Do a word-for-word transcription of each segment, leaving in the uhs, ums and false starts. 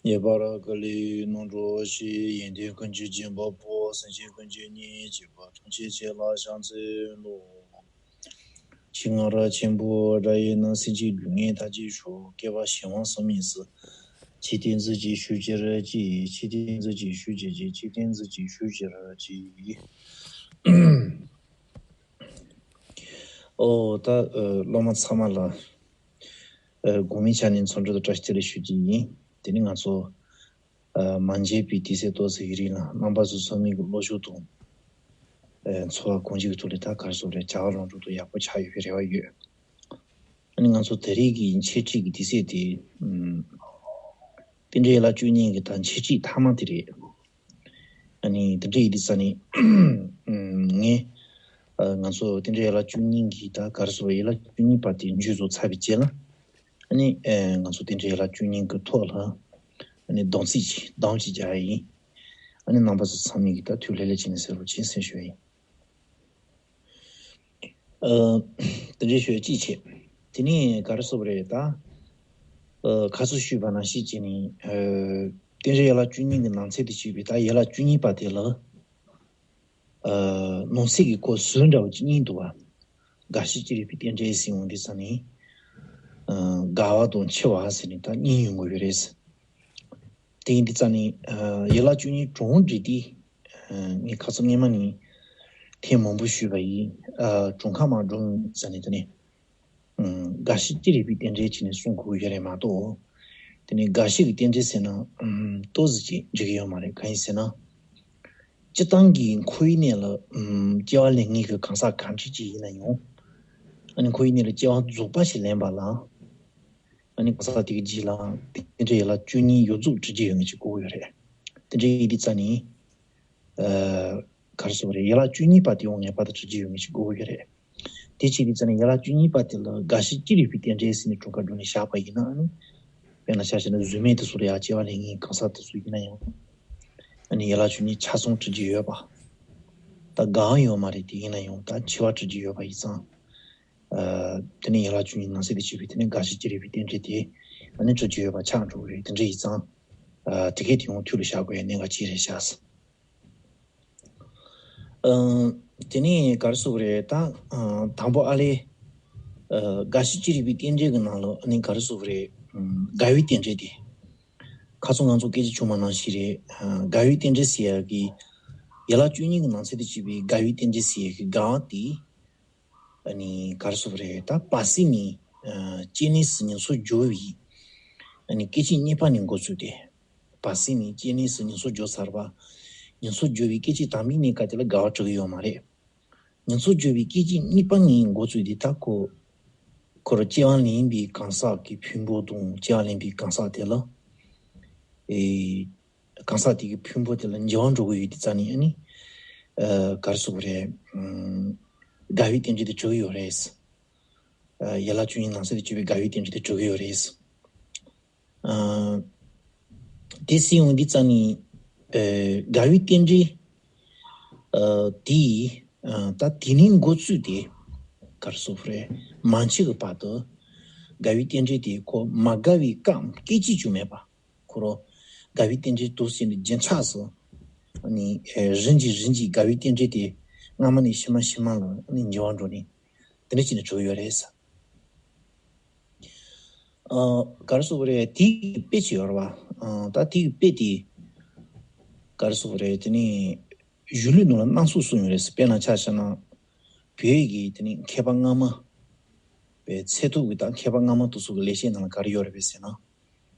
ངེས་པར་དཀའ་ལས་རྣམ་གྲོལ་ཞིག་ཡོན་ཏན་ཀུན་གྱི་སྦྱིན་པ་པོ། སེམས་ཅན་ཀུན་གྱི་གཉེན་གཅིག་པ། ཐམས་ཅད་མཁྱེན་ལ་ཕྱག་འཚལ་ལོ། ཞིང་ང་ར་ཆེན་པོ་དགྲ་ཡིན་ན། སེམས་ཅན་སྡུག་བསྔལ་མཐའ་ཅི་ཤོག་བསྐལ་པ་བྱེ་བ་གསུམ་ཡིན་ཟེར། ཆེ་བསྟན་རྫུ་འཕྲུལ་ཞུ་གྱུར་ཅིག་ཆེ་བསྟན་རྫུ་འཕྲུལ་ཞུ་གྱུར་ཅིག་ཆེ་བསྟན་རྫུ་འཕྲུལ་ཞུ་གྱུར་ཅིག་ཨོ་ད་སློབ་མ་ཚང་མ་ལ་དགོང་མོའི་ཆ་ནས་འཚམས་འདྲི་དང་བཀྲ་ཤིས་བདེ་ལེགས་ཞུ་རྒྱུ་ཡིན། དེ་ནི་ང་ཚོ་མ་མཇལ་བའི་དུས་ཚོད་ཏོག་ཙམ་ཡིན་རིང་ལ་རྣམ་པ་ཚོ་ཚང་མའི་གི་བློ་སྦྱོང་དང་འཚོ་བ་གང་ཅིའི་ཐོག་ལ་ད་ག་རེ་ཟེར་དགོས་རེད། བྱ་བ་ལམ་འགྲོ་དང་ཡག་པོ་ཆགས་ཡོད་པའི་རེ་བ་ཡོད། ཨ་ནི་ང་ཚོ་ད་རེས་ཀྱི་འཆད་ཁྲིད་ཀྱི་དུས་ཚོད་དེ་རྟེན་འབྲེལ་ཡན་ལག་བཅུ་གཉིས་ཀྱི་ད་འཆད་ཁྲིད་མཐའ་མ་དེ་རེད། ཨ་ནི་དེ་འདྲ་ཡིན་དུས་ཙ་ནི་ངས་ང་ཚོ་རྟེན་འབྲེལ་ཡན་ལག་བཅུ་གཉིས་ཀྱི་ད་ག་རེ་ཟེར་ཡན་ལག་བཅུ་གཉིས་པ་དེ་མཇུག་བསྡུ་ཚར་བའི་རྗེས་ལ་ཨ་ནི་ང་ཚོ་རྟེན་འབྲེལ་ཡན་ལག་བཅུ་གཉིས་ཀྱི་ཐོག་ལ་ཨ་ནི་སྡོམ་ཚིག་ཅིག་སྡོམ་ཅིག་རྒྱག་ཡ་ཡིན། ཨ་ནི་རྣམ་པ་ཚོ་ཚང་མས་ཀྱི་ད་ཐུགས་ལྷོད་ལྷོད་བྱས་ནས་གསན་རོགས་བྱེད་ཟེར་ཞུ་ཡ་ཡིན། ཨ། དེ་འདྲའི་ཤོད་ཅིག་བྱེད། དེ་ནས་ག་རེ་ཟེར་བ་རེད་ད། ཨ། ཁ་སང་ཞུས་པ་ནང་བཞིན་བྱས་ནས། ཨ། རྟེན་འབྲེལ་ཡན་ལག་བཅུ་གཉིས་ཀྱི་ནང་ཚན་དུ་བྱས་པའི་ད་ཡན་ལག་བཅུ་གཉིས་པ་དེ་ལ། ཨ། ནང་གསེས་ཀྱི་སྐོར་ཟུར་འདྲ་བོ་ཅིག་གཉིས་འདུག་བ། རྒ་ཤི་ཅི་རིགས་པའི་རྟེན་འབྲེལ་ཟེར་ཡོང་དུས་ཙ་ནི། ཨ། རྒ་བ་དང་འཆི་བ་ཟེར་ནས་ད་གཉིས་ཡོང་གི་ཡོད་རེད། དེ་ཡིན་དུས་ཙ་ནི། ཨ། ཡན་ལག་བཅུ་གཉིས་གྲངས་འདྲི་དེ། ཨ། ངས་ཁ་སང་སྔོན་མ་ནས་ཐེངས་མང་པོ་ཞུས་པ་ཡིན། ཨ། གྲངས་ཁ་མར་སྒྲུང་ཙ་ནི་དེ་ནི། ཨ། རྒ་ཤི་ཅི་རིགས་པའི་རྟེན་འབྲེལ་བྱས་ནས་གསུང་དགོས་ཀྱི་ཡོད་རེད་མ་གཏོགས། དེ་ནི་རྒ་ཤི་གི་རྟེན་འབྲེལ་ཟེར་ན། ཨ། ཏོག་ཙམ་ཅིག་འགྲིག་གི་ཡོད་མ་རེད། གང་ཡིན་ཟེར་ན། སྤྱིར་བཏང་གི་འཁོར་བའི་གནས་ལ། ཨ། སྐྱེ་བ་ལེན་མཁན་གྱི་གང་ཟག་གང་འདྲ་ཅིག་ཡིན་ན་ཡང་། ཨ་ནི་འཁོར་བའི་གནས་ལ་སྐྱེ་བ་རྫོགས་པ་ཞིག་ལེན་པ་ལ། ཨ་ནི་གང་ཟག་དེ་གི་རྗེས་ལ་རྟེན་འབྲེལ་ཡན་ལག་བཅུ་གཉིས་ཡོངས་རྫོགས་འགྲུབ་ཀྱི་ཡོད་མཁན་ཅིག་དགོས་ཀྱི་ཡོད་རེད། དེ་འདྲ་ཡིན་དུས་ཙ་ནི། ཨ། ག་རེ་ཟེར་བ་རེད། ཡན་ལག་བཅུ་གཉིས་པ་དེ་ཡང་ངེས་པར་དུ་འགྲུབ་ཀྱི་ཡོད་མཁན་ཅིག་དགོས་ཀྱི་ཡོད་རེད། དེ་བྱས་དུས་ཙ་ནི་ཡན་ལག་བཅུ་གཉིས་པ་དེ་ལ་རྒ་ཤི་ཅི་རིགས་པའི་རྟེན་འབྲེལ་ཟེར་ནས་གྲངས་ཀ་སྒྲུབ་ནས་བཞག་པ་ཡིན་ན་ཨ་ནི། དཔེར་ན་ཆ་བཞག་ན་གཟུགས་མེད་དུ་སོང་ལ་ཡང་སྐྱེ་བ་ལེན་མཁན་གང་ཟག་དེ་ཚོ་ཡིན་ན་ཡང་། ཨ་ནི་ཡན་ལག་བཅུ་གཉིས་ཆ་ཚང་འགྲུབ་ཀྱི་ཡོད་པ། ད་གང་ཡོད་མ་རེད། དེ་ཡིན་ན་ཡང་ད་འཆི་བ་འགྲུབ་ཀྱི་ཡོད་པ་ཡིན་ཙང་། ཨ། དེ་ནས་ཡན་ལག་བཅུ་གཉིས་ནང་གསེས་དེ་བྱས་པའི་དེ་ནས་རྒ་ཤི་ཅི་རིགས་པའི་རྟེན་འབྲེལ་དེ་ཨ་ནི་འགྲུབ་ཀྱི་ཡོད་པ་ཆགས་འགྲོ་གི་རེད། དེ་འདྲ་ཡིན་ཙང་། ཨ། དེ་གས་དེ་ཡང་ཐུགས་ལ་བཞག་དགོས་ཡ་གནད་འགག་ཅིག་རེད་ཤག་ཨ། དེ་ནས་ག་རེ་ཟེར་དགོས་རེད་ད། ཨ། དང་པོ་ཨ་ལས། ཨ། རྒ་ཤི་ཅི་རིགས་པའི་རྟེན་འབྲེལ་གྱི་ནང་ལ་ཨ་ནི་ག་རེ་ཟེར་དགོས་རེད། ཨ། དགའ་བའི་རྟེན་འབྲེལ་དེ། ཁ་སང་ང་ཚོ་སྐད་ཆ་བྱུང་བ་ནང་བཞིན་རེད། ཨ། དགའ་བའི་རྟེན་འབྲེལ་ཟེར་ཡ་གི་ཡན་ལག་བཅུ་གཉིས་ཀྱི་ནང་ཚན་དུ་བྱས་པའི་དགའ་བའི་རྟེན་འབྲེལ་ཟེར་ཡ་གི་དགའ་བ་དེ། ཨ་ནི་ག་རེ་ཟེར་དགོས་རེད་ད། བར་སྲིད་ནས། ཨ། སྐྱེ་གནས་སུ་ཉམས་སུ་འགྱུར་བའི། ཨ་ནི་སྐད་ཅིག་གཉིས་པ་ནས་འགོ་བཙུགས་ཏེ། བར་སྲིད་ནས་སྐྱེ་གནས་སུ་ཉམས་སུ་འགྱུར་ཚར་བ། ཉམས་སུ་འགྱུར་བའི་སྐད་ཅིག་དང་པོའི་གནས་སྐབས་དེ་ལ་དགའ་བ་གྲུབ་ཀྱི་ཡོད་མ་རེད། ཉམས་སུ་འགྱུར་བའི་སྐད་ཅིག་གཉིས་པ་ནས་འགོ་བཙུགས་ཏེ་ད་ཁོ། ཁོ་རང་སྐྱེ་བ་ལེན་པའི་གང་ཟག་གི་ཕུང་པོ་དང་སྐྱེ་བ་ལེན་པའི་གང་ཟག་དེ་ལ། ཨེ། གང་ཟག་དེ་གི་ཕུང་པོ་དེ་ལ་འགྱུར་བ་འགྲོ་གི་ཡོད་དུས་ཙ་ནི་ཨ་ནི། ཨ། ག་རེ་ཟེར་དགོས་རེད། ཨ། དགའ་བའི་རྟེན་འབྲེལ་དེ་གྲུབ་ཀྱི་ཡོད་རེད། ཨ། ཡན་ལག་བཅུ་གཉིས་ནང་གསེས་དུ་གྱུར་པའི་དགའ་བའི་རྟེན་འབྲེལ་དེ་གྲུབ་ཀྱི་ཡོད་རེད། ཨ། དེ་ཟེར་ཡོང་དུས་ཙ་ནི། ཨ། དགའ་བའི་རྟེན་འབྲེལ། ཨ། དེ། ཨ། ད་དེ་ནས་འགོ་བཙུགས་ཏེ། ག་རེ་ཟེར་དགོས་རེད། མ་འཆི་གི་བར་དུ། དགའ་བའི་རྟེན་འབྲེལ་དེ་ཁོ་མ་དགའ་བའི་སྐབས་སྐད་ཅིག་ཀྱང་མེད་པ། ཁོ་རང་དགའ་བའི་རྟེན་འབྲེལ་འདུག་ཟེར་ནས་རྒྱུན་ཆགས་སུ། ཨ་ནི། ཨེ། རིམ་གྱིས་རིམ་གྱིས་དགའ་བའི་རྟེན་འབྲེལ་དེ་སྔ་མ་ནས་ཕྱི་མ་ཕྱི་མ་ལ་ཨ་ནི་འགྱུར་བ་འགྲོ་ནས་དེ་འདྲ་བྱས་ནས་གྲུབ་ཡོད་རེད་ཟེར། ཨ། ག་རེ་ཟེར་དགོས་རེད། དེའི་དཔེ་ཅིག་ཡོད་རེད་བ། ཨ། ད་དེའི་དཔེ་དེ་ག་རེ་ཟེར་དགོས་རེད། དེ་ནི་གཞུང་ལུགས་ནང་ལ་སྣ་ཚོགས་གསུངས་ཡོད་རེད་ཟེར། དཔེར་ན་ཆ་བཞག་ན་བོད་ཀྱི་དེ་ནི་མཁས་པ་སྔ་མ་པའི་ཚད་ཐུབ་ཀྱི་ད་མཁས་པ་སྔ་མ་དེ་ཚོ་གི་ལེགས་བཤད་ནང་ལ་ག་རེ་ཡོད་རེད་པས་ཟེར་ན།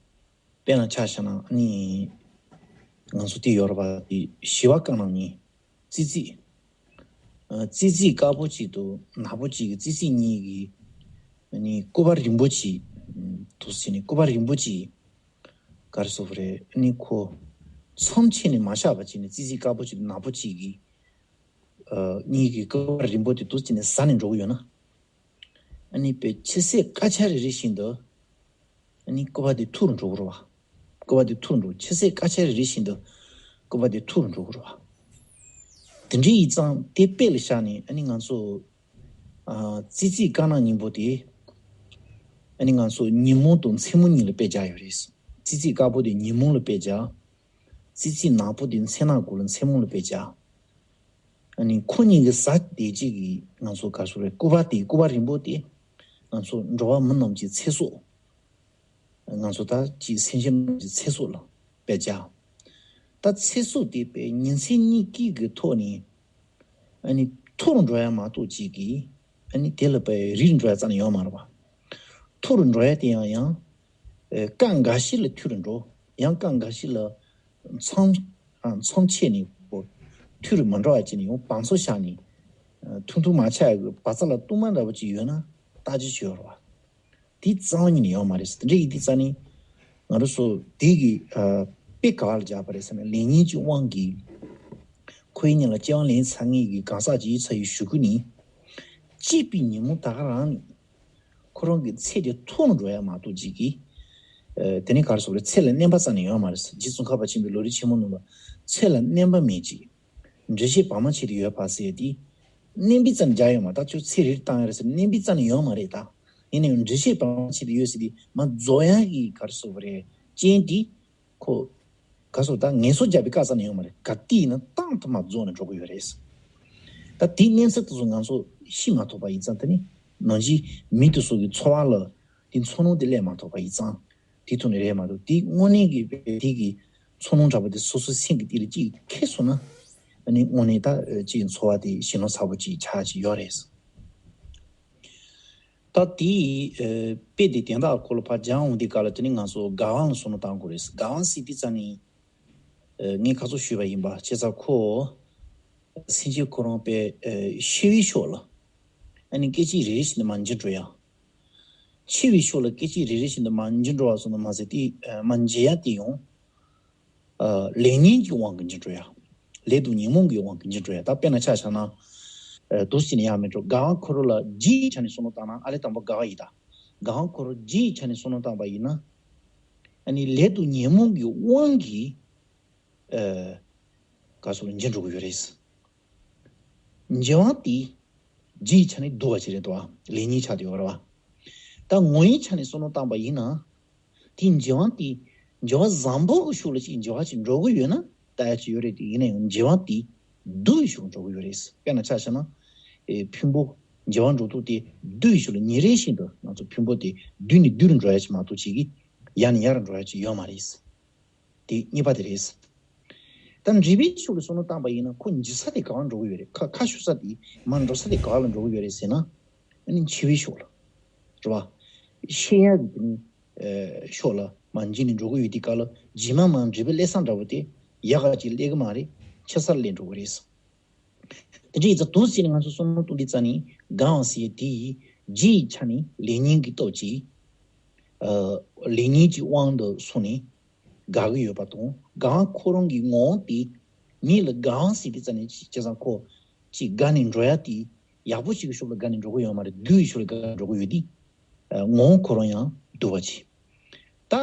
དཔེར་ན་ཆ་བཞག་ན་ཨ་ནི། ང་ཚོ་དེ་ཡོད་རེད་པ། དེ་ཞི་བ་ཀ་ན་ནི་ཙི་ཙི། ཨ། ཙི་ཙི་དཀར་པོ་གཅིག་དང་ནག་པོ་གཅིག་གི་ཙི་ཙི་གཉིས་ཀྱི། ཨ་ནི་སྐུད་པ་རིང་པོ་གཅིག་དུ་ཟེར་ནས་སྐུད་པ་རིང་པོ་གཅིག་ག་རེ་ཟེར་དགོས་རེད། ཨ་ནི་ཁོ་མཚམས་ཕྱེ་ནས་མ་བཞག་པ་བྱས་ནས་ཙི་ཙི་དཀར་པོ་གཅིག་དང་ནག་པོ་གཅིག་གི། ཨ། གཉིས་ཀྱི་སྐུད་པ་རིང་པོ་དེ་དུ་བྱས་ནས་ཟ་ནས་འགྲོ་གི་ཡོད་ན། ཨ་ནི་དཔེ་ཆུ་ཚོད་སྐར་ཆ་རེ་རེ་བཞིན་དུ། ཨ་ནི་སྐུད་པ་དེ་ཐུར་འགྲོ་གི་རེད་བ། སྐུད་པ་དེ་ཐུར་འགྲོ། ཆུ་ཚོད་སྐར་ཆ་རེ་རེ་བཞིན་དུ་སྐུད་པ་དེ་ཐུར་འགྲོ་གི་རེད་བ། དེ་འདྲ་ཡིན་ཙང་དེ་དཔེ་ལ་བཞག་ནས་ཨ་ནི་ང་ཚོ། ཨ། ཙི་ཙི་དཀར་ནག་སྙིང་པོ་དེ། ཨ་ནི་ང་ཚོ་ཉིན་མོ་དང་མཚན་མོ་གཉིས་ལ་དཔེ་བཞག་ཡོད་རེད། ཙི་ ཙི་ཙི་དཀར་པོ་དེ་ཉོན་མོངས་ལ་དཔེ་བྱ། ཙི་ཙི་ནག་པོ་དེ་མཚན་ནག་གོ་ལ་མཚན་མོ་ལ་དཔེ་བྱ། ཨ་ནི་ཁོ་གཉིས་ཀྱི་ཟ་དེ་གཅིག་གིས་ང་ཚོ་ག་རེ་ཟེར་རེད། སྐུད་པ་དེ་སྐུད་པ་རིང་པོ་དེ་ང་ཚོ་འགྲོ་བ་མི་རྣམས་ཀྱི་ཚེ་སྲོག་ང་ཚོ་ད་ཅིག་སེམས་ཅན་རྣམས་ཀྱི་ཚེ་སྲོག་ལ་དཔེ་བྱ། ད་ཚེ་སྲོག་དེ་དཔེ་ཉིན་མཚན་གཉིས་ཀྱི་གི་ཐོག་ནས་ཨ་ནི་མཐོ་རུ་འགྲོ་ཡ་མ་གཏོགས་ཅིག་གིས་ཨ་ནི་དེ་ལ་དཔེ་རིར་འགྲོ་ཡ་རྩ་ནས་ཡོད་མ་རེད་པ། མཐོ་རུ་འགྲོ་ཡ་དེ་ཡང་ཡང་ཨེ་སྐབས་འགའ་ཞིག་ལ་མཐོ་རུ་འགྲོ། ཡང་སྐབས་འགའ་ཞིག་ལ་མཚམས་ཨ་མཚམས་ཆད་ནས་ཁོ་མཐོ་རུ་མ་འགྲོ་བ་བྱས་ནས་ཡང་བང་མཛོད་བཞག་ནས་ཨ་ཐུང་ཐུང་མ་ཆགས་ཡ་གི་བ་ཚྭ་ལ་གཏུམ་མ་འདྲ་པོ་ཅིག་ཡོད་ན་ལྟ་ཅི་བྱེད་ཡོད་རེད་པ། དེ་རྩ་བ་ཉིད་ནས་ཡོད་མ་རེད། དེ་འདྲ་ཡིན་དུས་རྩ་ནས་ང་རང་ཚོ་དེ་གི་ཨ་དཔེ་ག་པར་སྦྱར་བ་རེད་ཟེར་ན། ལས་ངན་གྱི་དབང་གིས་ཁོའི་ཉིན་ལ་སྤྱི་དབང་ལེན་ཚར་མཁན་གྱི་གང་ཟག་ཅིག་ཡིན་ཚར་བའི་གཞུག་གུ་ནས་སྐྱེས་པའི་ཉིན་མོ་ད་ག་རང་ནས་ཁོ་རང་གི་ཚེ་དེ་མཐོ་རུ་འགྲོ་ཡ་མ་གཏོགས་ཅིག་གིས་ཨ་དེ་ནས་ག་རེ་ཟེར་དགོས་རེད། ཚེ་ལ་བརྣན་པ་རྩ་ནས་ཡོད་མ་རེད། རྗེ་ཙོང་ཁ་པ་ཆེན་པོའི་ལམ་རིམ་ཆེན་མོ་ནང་ལ་ཚེ་ལ་བརྣན་པ་མེད་ཅིང་། འགྲེལ་བཤད་བར་མ་ཆད་དུ་ཡོད་པ་ཟེར་ཡ་དེ། བརྣན་པའི་རྩ་ནས་སྦྱར་ཡོད་མ་རེད། ད་ཁྱོད་ཚེ་རིལ་བཏང་ཡ་རེད་ཟེར་བརྣན་པའི་རྩ་ནས་ཡོད་མ་རེད་ད། ཡིན་ན་ཡང་འགྲེལ་བཤད་བར་མ་ཆད་དུ་ཡོད་ཟེར་དེ་མ་རྫོགས་ཡ་གི་ག་རེ་ཟེར་དགོས་རེད། རྐྱེན་དེ་ཁོ་ག་རེ་ཟེར་ད་ངལ་གསོ་རྒྱག་པའི་སྐབས་རྩ་ནས་ཡོད་མ་རེད། ག་དུས་ཡིན་ན་བཏང་དུ་མ་རྫོགས་ནས་འགྲོ་གི་ཡོད་རེད། ད་དེའི་གནས་ཚུལ་དེ་ཚོ་ང་ཚོ་ཤེས་མ་ཐུབ་པ་ཡིན་ཙང་། དེ་ནི་ནང་བཞིན་མི་དེ་ཚོ་གི་འཚོ་བ་ལ་དེ་འཚོ་སྣང་དེ་སླེབས་མ་ཐུབ་པ་ཡིན་ཙང་། དེ་ཐོག་ནས་རེད་མ་གཏོགས། དེ་དངོས་གནས་ཀྱི་དཔེ་དེ་གི་ཚོར་སྣང་འདྲ་པོ་དེ་སོ་སོའི་སེམས་ཀྱི་དེ་ལ་ཅིག་ཁེལ་སོང་ན། ཨ་ནི་དངོས་གནས་ད་ཅིག་འཚོ་བ་དེ་ཞེད་སྣང་ཚ་པོ་ཅིག་ཆགས་ཀྱི་ཡོད་རེད། ད་དེའི་ཨ་དཔེ་དེ་དན་རྟགས་སྐོར་ལ་ཕར་སྦྱང་འོང་དུས་སྐབས་ལ། དེ་ནི་ང་ཚོ་དགའ་དབང་ལ་བསམ་བློ་བཏང་དགོས་རེད། དགའ་དབང་ཟེར་དུས་ཙམ་ནས་ཨ་ངས་ཁ་སང་ཞུས་པ་ཡིན་པ་བྱས་ཙང་། ཁོ་སེམས་ཅན་ཁོ་རང་དཔེ་ཨ་ཤི་བའི་ཤུལ་ལ་ཨ་ནི་སྐད་ཅིག་རེ་རེ་བཞིན་དུ་མར་འགྱུར་འགྲོ་ཡ། འཆི་བའི་ཤུལ་ལ་སྐད་ཅིག་རེ་རེ་བཞིན་དུ་མར་འགྱུར་འགྲོ་བ་ཙམ་དུ་མ་ཟད་དེ། ཨ་མར་འགྱུར་ཡ་དེ་ཡང་ཨ་ལས་ངན་གྱི་དབང་གིས་འགྱུར་འགྲོ་ཡ། ལས་དང་ཉོན་མོངས་ཀྱི་དབང་གིས་འགྱུར་འགྲོ་ཡ། ད་དཔེར་ན་ཆ་བཞག་ན། ཨ་འདུག་སེ་བྱས་ནས་ཡང་མི་འགྲོ། དགའ་དབང་ཁོ་རང་ལ་རྒྱུ་ཡི་ཆ་ནས་བསམ་བློ་བཏང་ན། ཨ་ལས་དང་པོ་དགའ་བ་ཡིན་ད། དགའ་དབང་ཁོ་རང་རྒྱུ་ཡི་ཆ་ནས་བསམ་བློ་བཏང་པ་ཡིན་ན། ཨ་ནི་ལས་དང་ཉོན་མོངས་ཀྱི་དབང་གིས་ཨ་ག་རེ་ཟེར་འགྱུར་འགྲོ་གི་ཡོད་རེད། འགྱུར་བ་དེ་རྒྱུ་ཡི་ཆ་ནས་སྡུག་པ་ཅིག་རེད་དོ། ལས་ངན་ཆགས་བསྡད་ཡོད་རེད་པ། ད་ངོ་བོའི་ཆ་ནས་བསམ་བློ་བཏང་པ་ཡིན་ན། དེ་འགྱུར་བ་དེ་འགྱུར་བ་བཟང་པོ་གི་ཕྱོགས་ལ་ཅིག་འགྱུར་བ་ཅིག་འགྲོ་གི་ཡོད་ན་ལྟ་ཡ་ཅིག་ཡོད་རེད་དེ། ཡིན་ན་ཡང་འགྱུར་བ་དེ་སྡུག་པའི་ཕྱོགས་འགྲོ་གི་ཡོད་རེད། དཔེར་ན་ཆ་བཞག་ན། ཨེ་ཕུང་པོ་འགྱུར་བ་འགྲོ་སྟངས་དེ་སྡུག་པའི་ཕྱོགས་ལ་ཉིན་རེ་བཞིན་དུ་ང་ཚོ་ཕུང་པོ་དེ་སྡུག་ནས་སྡུག་རུ་འགྲོ་ཡ་ཅིག་མ་གཏོགས་ཅིག་གིས་ཡག་ནས་ཡག་རུ་འགྲོ་ཡ་ཅིག་ཡོད་མ་རེད། དེ་གཉིས་པ་དེ་རེད། ད་འབྲས་བུའི་ཕྱོགས་ལ་བསམ་བློ་བཏང་པ་ཡིན་ན། ཁོ་འགྱུར་ས་དེ་ག་པར་འགྲོ་གི་ཡོད་རེད། ཁ་ཁ་ཤོར་ས་དེ་མར་འགྲོ་ས་དེ་ག་པར་ལ་འགྲོ་གི་ཡོད་རེད་ཟེར་ན། ཨ་ནི་འཆི་བའི་ཕྱོགས་ལ། རེད་པ། ཤི་ཡ་གི་དེ་ནི་ཨ་ཕྱོགས་ལ་མར་འགྱུར་ནས་འགྲོ་གི་ཡོད་དུས་སྐབས་ལ། རྗེས་མ་མར་འབྲས་བུ་སླེབས་ས་འདྲ་པོ་དེ་ཡག་ག་ཅིག་སླེབས་གི་མ་རེད། འཆི་ས་ལ་སླེབས་འགྲོ་གི་རེད། དེ་འདྲ་ཡིན་ཙང་འདུག་སེ་བྱས་ནས་ང་ཚོ་བསམ་བློ་གཏོང་དུས་ཙམ་ནས། དགའ་དབང་ཟེར་ཡ་དེ་རྒྱུ་ཡི་ཆ་ནས་ལས་ངན་གྱི་སྟོབས་ཀྱིས་ཨ་ལས་ངན་གྱི་དབང་དུ་སོང་ནས་དགའ་གི་ཡོད་པ་དང་། དགའ་དབང་ཁོ་རང་གི་ངོ་བོ་དེ། མི་ལ་དགའ་དབང་ཟེར་དུས་ཙམ་ནས་ཅི་བྱས་ཙང་ཁོ་ཅིག་དགའ་ནས་འགྲོ་ཡ་དེ། ཡག་པོ་ཞིག་གི་ཕྱོགས་ལ་དགའ་ནས་འགྲོ་གི་ཡོད་མ་རེད། སྡུག་གི་ཕྱོགས་ལ་དགའ་ནས་འགྲོ་གི་ཡོད་དེ། ཨ་ངོ་བོ་ཁོ་རང་ཡང་སྡུག་པ་ཅིག་ད་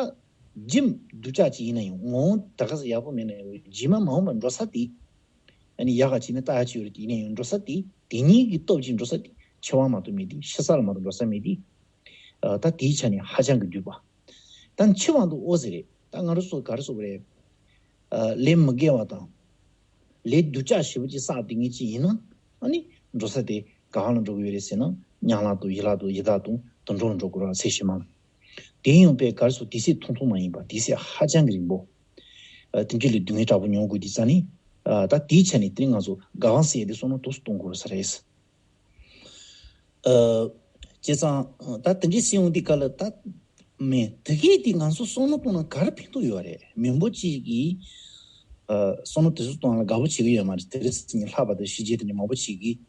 རྒྱུ་སྡུག་ཅག་ཅིག་ཡིན་ན་ཡང་། ངོ་བོ་ད་ག་ས་ཡག་པོ་མེད་ན་ཡང་། རྗེས་མ་མ་འོངས་པར་འགྲོ་ས་དེ་ཨ་ནི་ཡག་ག་ཅིག་ནི་ལྟ་ཡ་ཅིག་ཡོད་རེད་དེ། ཡིན་ན་ཡང་འགྲོ་ས་དེ། དེ་ཉིད་ཀྱི་སྟོབས་ཀྱིས་འགྲོ་ས་དེ་འཆི་བ་མ་གཏོགས་མེད་དེ། ཤི་ས་ལ་མ་གཏོགས་འགྲོ་ས་མེད་དེ། ཨ་ད་དེའི་ཆ་ནས་ཧ་ཅང་གི་སྡུག་པ། ད་འཆི་བ་འདུག་ཨོ་ཟེར་རེད། ད་ང་རང་ཚོ་ག་རེ་ཟེར་དགོས་རེད། ཨ་ལས་མི་དགེ་བ་དང་། ལས་སྡུག་ཅག་ཞེ་པོ་ཅིག་བསགས་བསྡད་མཁན་ཅིག་ཡིན་ན། ཨ་ནི་འགྲོ་ས་དེ་ག་པ་ལ་འགྲོ་གི་ཡོད་རེད་ཟེར་ན། གཉའ་ལམ་དང་ཡི་ལམ་དང་ཡི་དྭགས་དང་དུད་འགྲོ་ལ་འགྲོ་དགོས་རེད་པ། ཚེ་ཕྱི་མ་ལ། དེ་ཡང་དཔེ་ག་རེ་ཟེར། དུས་ཚོད་ཐུང་ཐུང་མ་ཡིན་པ། དུས་ཚོད་ཧ་ཅང་གི་རིང་པོ། ཨ་དེ་འདྲ་ལ་སྡུག་བསྔལ་དྲག་པོ་མྱོང་དགོས་དུས་ཙམ་ནས། ཨ་ད་དེའི་ཆ་ནས་དེ་རིང་ང་ཚོ་དགའ་དབང་ཟེར་ཡ་དེ་བསམ་བློ་འདུག་སེ་གཏོང་དགོས་རེད་ས་རེད། ཨ་བྱས་ཙང་ད་དེ་འདྲའི་ཟེར་ཡོང་དུས་སྐབས་ལ། ད་མི་དེ་གས་དེ་ང་ཚོ་བསམ་བློ་གཏོང་ན་ག་རེ་ཕན་ཐོགས་ཡོད་རེད། མི་འབོར་གཅིག་གིས་ཨ་བསམ་བློ་དེ་ཚོ་གཏོང་ལ་དགའ་པོ་བྱེད་ཀྱི་ཡོད་མ་རེད། དེ་རིང་ལྷག་པར་དུ་གཞིས་བྱེས་དེ་འདྲ་མང་པོ་ཞིག་གིས།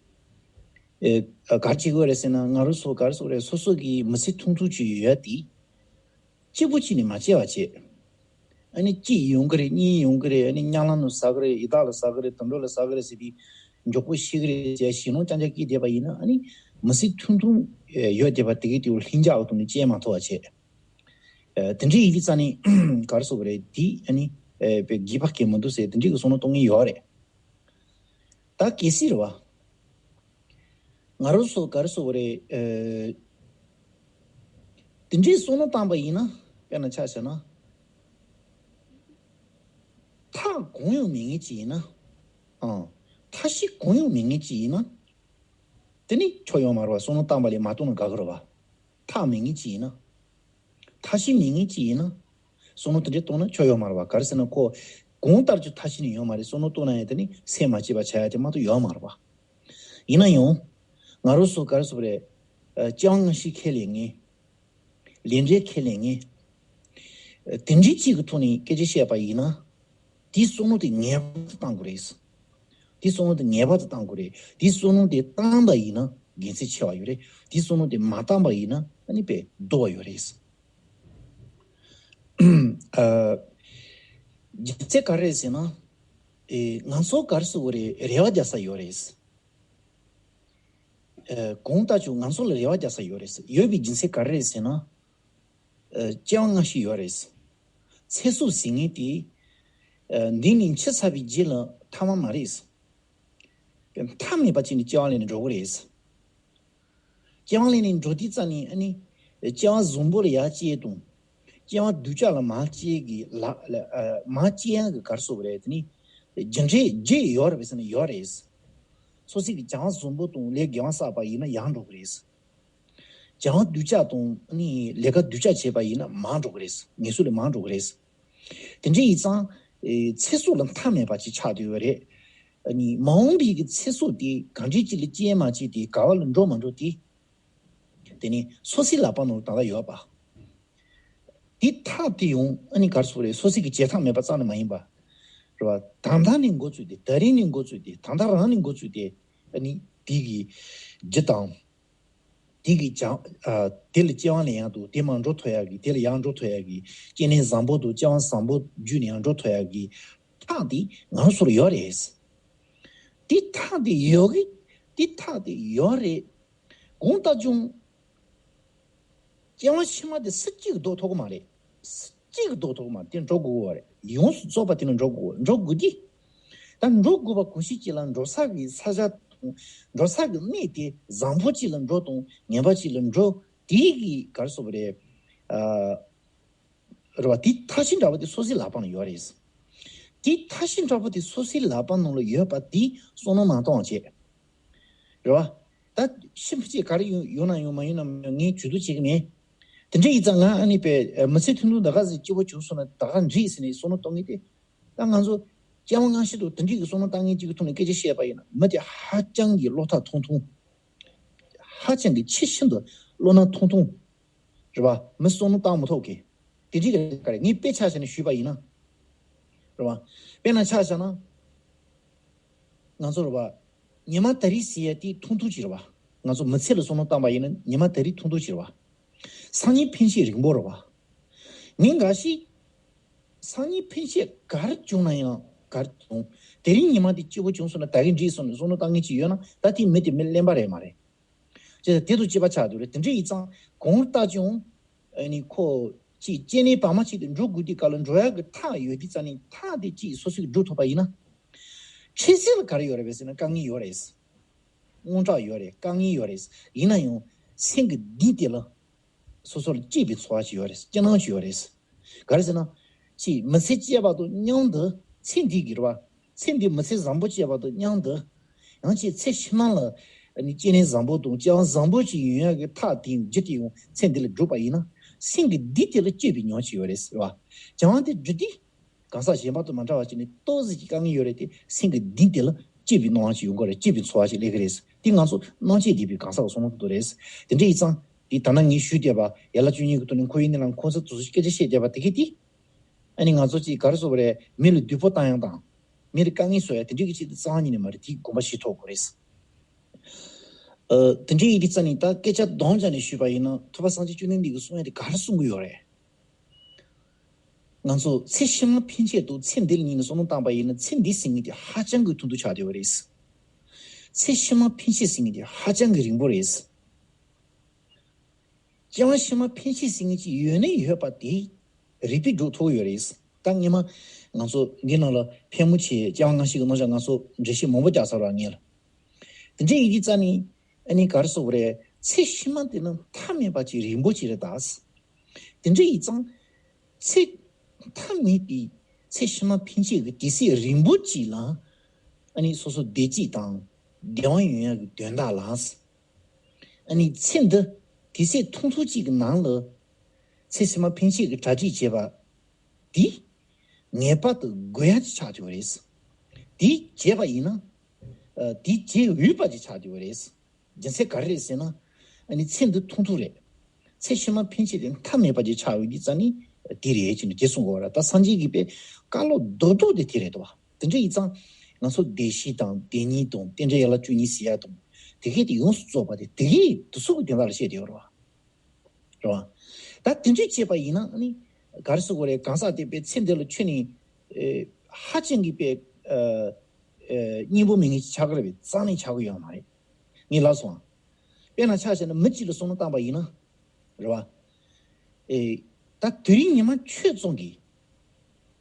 ཨེ་ག་རེ་བྱེད་ཀྱི་ཡོད་རེད་ཟེར་ན། ང་རང་ཚོ་ག་རེ་ཟེར་དགོས་རེད། སོ་སོ་གི་མི་ཚེ་ཐུང་ཐུང་ཅིག་ཡོད་ཡ་དེ། གཅིག་པོ་གཅིག་ནས་མ་སྐྱེལ་བ་བྱེད། ཨ་ནི་གཅིག་ཡོང་གི་རེད། གཉིས་ཡོང་གི་རེད། ཨ་ནི་གཉའ་ལམ་ནས་ཟ་གི་རེད། ཡི་དྭགས་ལ་ཟ་གི་རེད། དུད་འགྲོ་ལ་ཟ་གི་རེད་ཟེར་དུས། མགྱོགས་པོ་ཤི་གི་རེད་ཟེར་ཞེད་སྣང་རྐྱང་རྐྱང་སྐྱེས་བསྡད་པ་ཡིན་ན། ཨ་ནི་མི་ཚེ་ཐུང་ཐུང་ཡོད་བསྡད་པ་དེ་གའི་དེའུ་ལྷིང་འཇགས་ཀྱི་ཐོག་ནས་སྐྱེལ་མ་ཐུབ་པ་བྱེད། ཨ་དེ་འདྲ་ཡིན་དུས་ཙམ་ནས་ག་རེ་ཟེར་དགོས་རེད། དེ་ཨ་ནི་ཨ་དཔེ་དགེ་བ་གང་ཡང་མི་འདུག་ཟེར། དེ་འདྲའི་གི་བསམ་བློ་གཏོང་མཁན་ཡོད་རེད། ད་གལ་སྲིད་རེད་པ། ང་རང་ཚོ་ག་རེ་ཟེར་དགོས་རེད། ཨ་དེ་འདྲའི་བསམ་བློ་བཏང་པ་ཡིན་ན། དཔེར་ན་ཆ་བཞག་ན། གང་ཡང་མེད་མཁན་ཅིག་ཡིན་ན། ཨང་། མཐའ་བཞི་གང་ཡང་མེད་མཁན་ཅིག་ཡིན་ན། དེ་ནི་ཆོ་ཡོད་མ་རེད་བ། བསམ་བློ་བཏང་བ་ལས་མ་བཏང་ན་དགའ་གི་རེད་བ། མཐའ་མེད་མཁན་ཅིག་ཡིན་ན། མཐའ་བཞི་མེད་མཁན་ཅིག་ཡིན་ན། བསམ་བློ་དེ་འདྲས་གཏོང་ན་ཆོ་ཡོད་མ་རེད་བ། ག་རེ་ཟེར་ན་ཁོ་གང་ལྟར་གྱི་མཐའ་བཞི་ནི་ཡོད་མ་རེད། བསམ་བློ་གཏོང་ན་ཡང་དེ་ནི་སེམས་མ་སྐྱིད་པ་བྱ་ཡ་དེ་མ་གཏོགས་ཡོད་མ་རེད་བ། ཡིན་ན་ཡང་། ང་རང་ཚོ་ག་རེ་ཟེར་དགོས་རེད། ཨ། སྤྱི་དབང་སྔ་ཕྱི་ཁས་ལེན་མཁན། ལས་འབྲས་ཁས་ལེན་མཁན། ཨ། དེ་འདྲའི་གཅིག་གི་ཐོག་ནས་སྐད་ཆ་བཤད་པ་ཡིན་ན། དེའི་བསམ་བློ་དེ་ངེས་པར་དུ་བཏང་དགོས་རེད། དེའི་བསམ་བློ་དེ་ངེས་པར་དུ་བཏང་དགོས་རེད། དེའི་བསམ་བློ་དེ་བཏང་པ་ཡིན་ན་དགེ་མཚན་ཆེ་བ་ཡོད་རེད། དེའི་བསམ་བློ་དེ་མ་བཏང་པ་ཡིན་ན་ཨ་ནི་དཔེ་སྡུག་པ་ཡོད་རེད། ཨ། རྒྱུ་མཚན་ག་རེ་རེད་ཟེར་ན། ཨེ། ང་ཚོ་ག་རེ་ཟེར་དགོས་རེད། རེ་བ་རྒྱག་ས་ཡོད་རེད། ཨ། གང་ལྟར་ཀྱང་ང་ཚོ་ལ་རེ་བ་རྒྱག་ས་ཡོད་རེད། ཡོད་པའི་རྒྱུ་མཚན་ག་རེ་རེད་ཟེར་ན། ཨ། སྤྱི་དབང་སྔ་ཕྱི་ཡོད་རེད། ཚེ་སྲོག་ཟེར་མཁན་དེ། ཨ། འདི་ནས་འཆི་ཚར་བའི་རྗེས་ལ་ཐ་མ་མ་རེད། མཐའ་མེད་པ་ཅིག་ནས་སྤྱི་དབང་ལེན་ནས་འགྲོ་གི་རེད། སྤྱི་དབང་ལེན་ནས་འགྲོ་དུས་ཙམ་ནས་ཨ་ནི། སྤྱི་དབང་བཟང་པོ་ལ་ཡར་བཅད་དང་། སྤྱི་དབང་སྡུག་ཅག་ལ་མར་བཅད་ཀྱི་ལ་ལ། ཨ། མར་བཅད་ཡག་གི་ག་རེ་ཟེར་དགོས་རེད། དེ་ནི་རྒྱུ་འབྲས་རྒྱུ་ཡོད་རེད་པས་ཟེར་ན་ཡོད་རེད། སོ་སོ་གི་སྤྱི་དབང་བཟང་པོ་དང་ལས་དགེ་བ་བསགས་པ་ཡིན་ན་ཡར་འགྲོ་གི་རེད། སྤྱི་དབང་སྡུག་ཅག་དང་ནི་ལས་ཀ་སྡུག་ཅག་བྱས་པ་ཡིན་ན་མར་འགྲོ་གི་རེད། ངན་སོང་ལ་མར་འགྲོ་གི་རེད། དེ་འདྲ་ཡིན་ཙང་། ཨེ། ཚེ་སྲོག་ལ་མཐའ་མེད་པ་ཅིག་ཆགས་བསྡད་ཡོད་རེད། ཨ་ནི་མ་འོངས་པའི་གི་ཚེ་སྲོག་དེ་གང་འདྲ་ཅིག་ལ་སྐྱེལ་མ་སྐྱེལ་དེ་ག་བ་ལ་འགྲོ་མ་འགྲོ་དེ། དེ་ནི་སོ་སོའི་ལག་པ་ནང་ལ་ད་ལྟ་ཡོད་པ། དེ་ཐག་དེ་ཡང་ཨ་ནི་ག་རེ་ཟེར་དགོས་རེད། སོ་སོ་གི་བྱེད་ཐབས་མེད་པ་རྩ་ནས་མ་ཡིན་པ། རེད་བ། ད་ལྟ་ནས་འགོ་བཙུགས་ཏེ། ད་རིང་ནས་འགོ་བཙུགས་ཏེ། ད་ལྟ་རང་ནས་འགོ་བཙུགས་ཏེ། ཨ་ནི་དེ་གི་རྒྱུ་དང་། དེ་གི་ཅང་། ཨ། དེ་ལ་སྤྱི་དབང་ལེན་ཡག་དང་དེ་མར་འགྲོ་ཐུབ་ཡག་གི། དེ་ལ་ཡར་འགྲོ་ཐུབ་ཡག་གི། སྐྱེ་གནས་བཟང་པོ་དང་སྤྱི་དབང་བཟང་པོ་བརྒྱུད་ནས་ཡར་འགྲོ་ཐུབ་ཡག་གི་ཐག་དེ་ང་ཚོར་ཡོད་རེད། དེ་ཐག་དེ་ཡོད་གི། དེ་ཐག་དེ་ཡོད་རེད། གང་ལྟར་ཀྱང་། སྐྱེ་བ་ཕྱི་མ་དེ་སུ་གཅིག་གིས་ལྡོག་ཐུབ་ཀྱི་མ་རེད། སུ་གཅིག་གིས་ལྡོག་ཐུབ་ཀྱི་མ་རེད། དེ་འགྲོ་དགོས་པ་རེད། ཡོངས་སུ་རྫོགས་པ་དེ་ལ་འགྲོ་དགོས། འགྲོ་དགོས་དེ། ད་འགྲོ་དགོས་པ་གང་ཞིག་ཅིག་ལ་འགྲོ་ས་གི་ས་ཆ་དང་། འགྲོ་ས་གི་གནས་དེ་བཟང་པོ་ཅིག་ལ་འགྲོ་དང་ངན་པ་ཅིག་ལ་འགྲོ། དེ་གི་ག་རེ་ཟེར་དགོས་རེད། ཨ། རེད་བ། དེ་ཐག་གཅོད་འདྲ་བོ་དེ་སོ་སོའི་ལག་པ་ན་ཡོད་རེད། དེ་ཐག་གཅོད་འདྲ་བོ་དེ་སོ་སོའི་ལག་པ་ནང་ལ་ཡོད་པ་དེ་བསམ་བློ་མ་གཏོང་བ་བྱེད། རེད་བ། ད་ཕྱི་ཕྱི་ག་རེ་ཡོང་ཡོང་ན་ཡོང་། མ་ཡོང་ན་མ་ཡོང་། ངས་ཇུས་གཏོགས་བྱེད་ཀྱི་མེད། དེ་འདྲ་ཡིན་ཙང་ང་ཨ་ནི་པའི་མི་ཚེ་ཐུང་ཐུང་ད་ག་ཟེ་སྐྱིད་པོ་བྱུང་སོང་ན་ད་ག་འགྲིག་ཟེར་ནས་བསམ་བློ་གཏོང་མཁན་དེ། ད་ང་ཚོ་སྐྱེ་བ་སྔ་ཕྱི་དང་དེ་འདྲའི་གི་བསམ་བློ་བཏང་མཁན་གཅིག་གི་ཐོག་ནས་སྐད་ཆ་བཤད་པ་ཡིན་ན། མི་དེ་ཧ་ཅང་གི་བློ་ཐག་ཐུང་ཐུང་། ཧ་ཅང་གི་ཆེས་ཤིན་ཏུ་བློ་སྣ་ཐུང་ཐུང་། རེད་བ། མི་བསམ་བློ་བཏང་མི་ཐུབ་མཁན། དེ་འདྲའི་གི་ག་རེ། ངས་དཔེ་ཆ་བཞག་ནས་ཞུས་པ་ཡིན་ན། རེད་བ། དཔེར་ན་ཆ་བཞག་ན། ང་ཚོ་རེད་བ། ཉི་མ་ད་རེས་ཟེར་ཡ་དེ་ཐུང་ཐུང་ཅིག་རེད་བ། ང་ཚོ་མི་ཚེ་ལ་བསམ་བློ་བཏང་པ་ཡིན་ན་ཉི་མ་ད་རེས་ཐུང་ཐུང་ཅིག་རེད་བ། སང་ཉིན་ཕན་ཆད་རིང་པོ་རེད་བ། ངས་འགའ་ཞིག་སང་ཉིན་ཕན་ཆད་ག་རེ་བྱུང་ན་ཡང་ག་རེ་བྱུང་། དེ་རིང་ཉི་མ་དེ་སྐྱིད་པོ་བྱུང་སོང་ན་ད་གིན་འགྲིག་སོང་ནས་བསམ་བློ་བཏང་མཁན་ཅིག་ཡོད་ན། ད་དེ་མི་དེ་མི་གླེན་པ་རེད་མ་རེད། ཅེས་དེ་དང་གཅིག་པ་ཆགས་འདུག་རེད། དེ་འདྲ་ཡིན་ཙང་གང་ལྟར་ཀྱང་ཨ་ནི་ཁོ་ཅིག་སྐྱེ་གནས་བར་མ་ཅིག་ཏུ་འགྲོ་དགོས་དུས་སྐབས་ལ་འགྲོ་ཡག་གི་ཐག་ཡོད་དུས་ཙང་ནི་ཐག་དེ་ཅིག་སོ་སོས་སྒྲུབ་ཐུབ་པ་ཡིན་ན། འཕྲལ་སེལ་ལ་ག་རེ་ཡོད་རེད་པས་ཟེར་ན་དཀའ་ངལ་ཡོད་རེད། དངངས་སྐྲག་ཡོད་རེད། དཀའ་ངལ་ཡོད་རེད། ཡིན་ན་ཡང་སེམས་ཀྱི་གཏིང་དེ་ལ། སོ་སོར་གཅེས་པའི་ཚོར་བ་ཞིག་ཡོད་རེད། སྐྱིད་སྣང་ཞིག་ཡོད་རེད། ག་རེ་ཟེར་ན། ཅིག་མི་ཚེ་སྐྱེལ་བ་དང་མཉམ་དུ་ཚེ་འདི་གི་རེད་བ། ཚེ་འདི་མི་ཚེ་བཟང་པོ་སྐྱེལ་བ་དང་མཉམ་དུ། ཡང་ཅིག་ཚེ་ཕྱི་མ་ལ་ནི་སྐྱེ་གནས་བཟང་པོ་དང་སྐྱེ་བ་བཟང་པོ་ཞིག་ཡོང་ཡག་གི་ཐག་དེ་རྒྱུ་དེ་ཡང་ཚེ་འདི་ལ་བསྒྲུབས་པ་ཡིན་ན། སེམས་ཀྱི་གཏིང་དེ་ལ་གཅེས་པའི་མྱོང་ཞིག་ཡོད་རེད་ཟེར་བ། སྦྱང་བ་དེ་སྒྲུབ་དུས། གང་ཟག་གཞན་པ་དང་མ་འདྲ་བ་ཅིག་ནི་ཏོག་ཙམ་གྱི་དཀའ་ངལ་ཡོད་རེད་དེ། སེམས་ཀྱི་གཏིང་དེ་ལ་གཅེས་པའི་སྣང་བ་ཞིག་ཡོང་གི་རེད། གཅེས་པའི་ཚོར་བ་ཞིག་སླེབས་ཀྱི་རེད། དེ་ང་ཚོ་སྣང་བཅས་བསྡད་པའི་གང་ཟག་གི་བསམ་བློ་དེ་རེད། དེ་འདྲ་ཡིན་ཙང་། དེ་ད་ནང་ངས་ཞུས་བསྡད་པ་ཡན་ལག་བཅུ་གཉིས་ཀྱི་ཐོག་ནས་ཁོ་ཡིན་ནའང་ཁོང་ཚོ་དུ་སྐད་ཆ་བཤད་བསྡད་པ་དེ་གས་དེ། ཨ་ནི་ང་ཚོ་ཅིག་ག་རེ་ཟེར་དགོས་རེད། མི་ལ་བདུད་པོ་བཏང་ཡག་དང་། མི་ལ་དཀའ་ངལ་བཟོ་ཡག་དེ་འདྲའི་གི་ཆེད་དུ་རྩ་བ་ཉིད་ནས་མ་རེད། དེའི་དགོངས་པ་བཞེས་ཐུབ་དགོས་རེད། ཨ། དེ་འདྲའི་ཡིན་དུས་ཙང་ནི་ད་སྐད་ཆ་དོན་བྱས་ནས་ཞུས་པ་ཡིན་ན། ཐུབ་པ་སངས་རྒྱས་བཅོམ་ལྡན་འདས་ཀྱིས་གསུང་ཡག་དེ་ག་རེ་གསུང་གི་ཡོད་རེད། ང་ཚོ་ཚེ་ཕྱི་མ་ཕན་ཆད་དུ་ཚེ་འདི་ལ་ཉིད་ནས་བསམ་བློ་བཏང་པ་ཡིན་ན། ཚེ་འདི་ཟེར་མཁན་དེ་ཧ་ཅང་གི་ཐུང་ཐུང་ཆགས་བསྡད་པ་རེད། ཚེ་ཕྱི་མ་ཕན་ཆད་ཟེར་མཁན་དེ་ཧ་ཅང་གི་རིང་པོ་རེད། སྐྱེ་བ་ཕྱི་མ་ཕན་ཆད་ཟེར་མཁན་ཅིག་ཡོད་ནི་ཡོད་པ་དེ་རིག་པས་སྒྲུབ་ཐུབ་ཡོད་རེད། ད་སྔོན་མ་ང་ཚོ་འདི་ནང་ལ་ཕལ་མོ་ཆེ་སྐྱེ་བ་སྔ་ཕྱི་གི་རྣམ་གཞག་ང་ཚོ་འགྲེལ་བཤད་མང་པོ་རྒྱག་ཚར་བ་ངེས་ལ། དེ་འདྲ་ཡིན་དུས་ཙང་ནི། ཨ་ནི་ག་རེ་ཟེར་དགོས་རེད། ཚེ་ཕྱི་མ་དེ་ནི་མཐའ་མེད་པ་ཅིག་རིང་པོ་ཅིག་རེད་ད། དེ་འདྲ་ཡིན་ཙང་། ཚེ་མཐའ་མེད་པའི་ ཚེ་ཕྱི་མ་ཕན་ཆད་ཀྱི་དུས་ཚོད་རིང་པོ་གཅིག་ལ་ཨ་ནི་སོ་སོ་བདེ་སྐྱིད་དང་བདེ་བ་ཡོང་ཡག་གི་དོན་དག་ལ། ཨ་ནི་ཚེ་འདི་དུས་ཚོད་ཐུང་ཐུང་གཅིག་གི་ནང་ལ་ཚེ་ཕྱི་མ་ཕན་ཆད་ཀྱི་གྲ་སྒྲིག་བྱེད་པ་འདི་ངེས་པར་དུ་དགོས་ཡ་ཅིག་ཆགས་ཡོད་རེད། འདི་བྱས་པ་ཡིན་ན། ཨ། འདི་བྱེད་འོས་པ་ཅིག་ཆགས་ཡོད་རེད། རྒྱུ་མཚན་ག་རེ་རེད་ཟེར་ན། ཨ་ནི་ཚེ་འདི་ཐུང་ཐུང་རེད། ཚེ་ཕྱི་མ་ཕན་ཆད་དེ་མཐའ་མེད་པ་ཅིག་ཆགས་ཡོད་ཀྱི་རྩ་ནི་འདི་རེད་ཅེས་ནས་དེ་གསུང་གི་ཡོད་རེད། ད་སངས་རྒྱས་ཀྱིས་པའི་བཀའ་སློབ་རྡོག་རྡོག་དེ་དེ་རེད་དོ། དེ་འདྲ་ཡིན་ཙང་ང་ཚོ་བདེ་གཤེགས་དང་བདེན་གཉིས་དང་རྟེན་འབྲེལ་ཡན་ལག་བཅུ་གཉིས་ཟེར་ཡ་དང་དེ་གས་དེ་ཡོངས་སུ་རྫོགས་པ་དེ་དེ་གས་དེ་ཚོ་གི་དོན་དག་ལ་བཤད་དེ་ཡོད་རེད་བ། རེད་བ། ད་དེ་འདྲ་བྱས་པ་ཡིན་ན་ཨ་ནི་ག་རེ་ཟེར་དགོས་རེད། གང་ཟག་དེ་པའི་ཚེ་འདི་ལ་ཁྱོན་ནས་ཨེ་ཧ་ཅང་གི་པའི་ཨ་ཨེ་སྙིང་པོ་མེད་མཁན་ཅིག་ཆགས་ཀྱི་རེད་པས། རྩ་ནས་ཆགས་ཀྱི་ཡོད་མ་རེད། ངས་ལབ་སོང་ཨ། དཔེར་ན་ཆ་བཞག་ན་མི་གཅིག་ལ་བསམ་བློ་བཏང་པ་ཡིན་ན། རེད་བ། ཨེ་ད་དེ་རིང་ཉི་མ་ཁྱོད་ཙམ་གྱིས།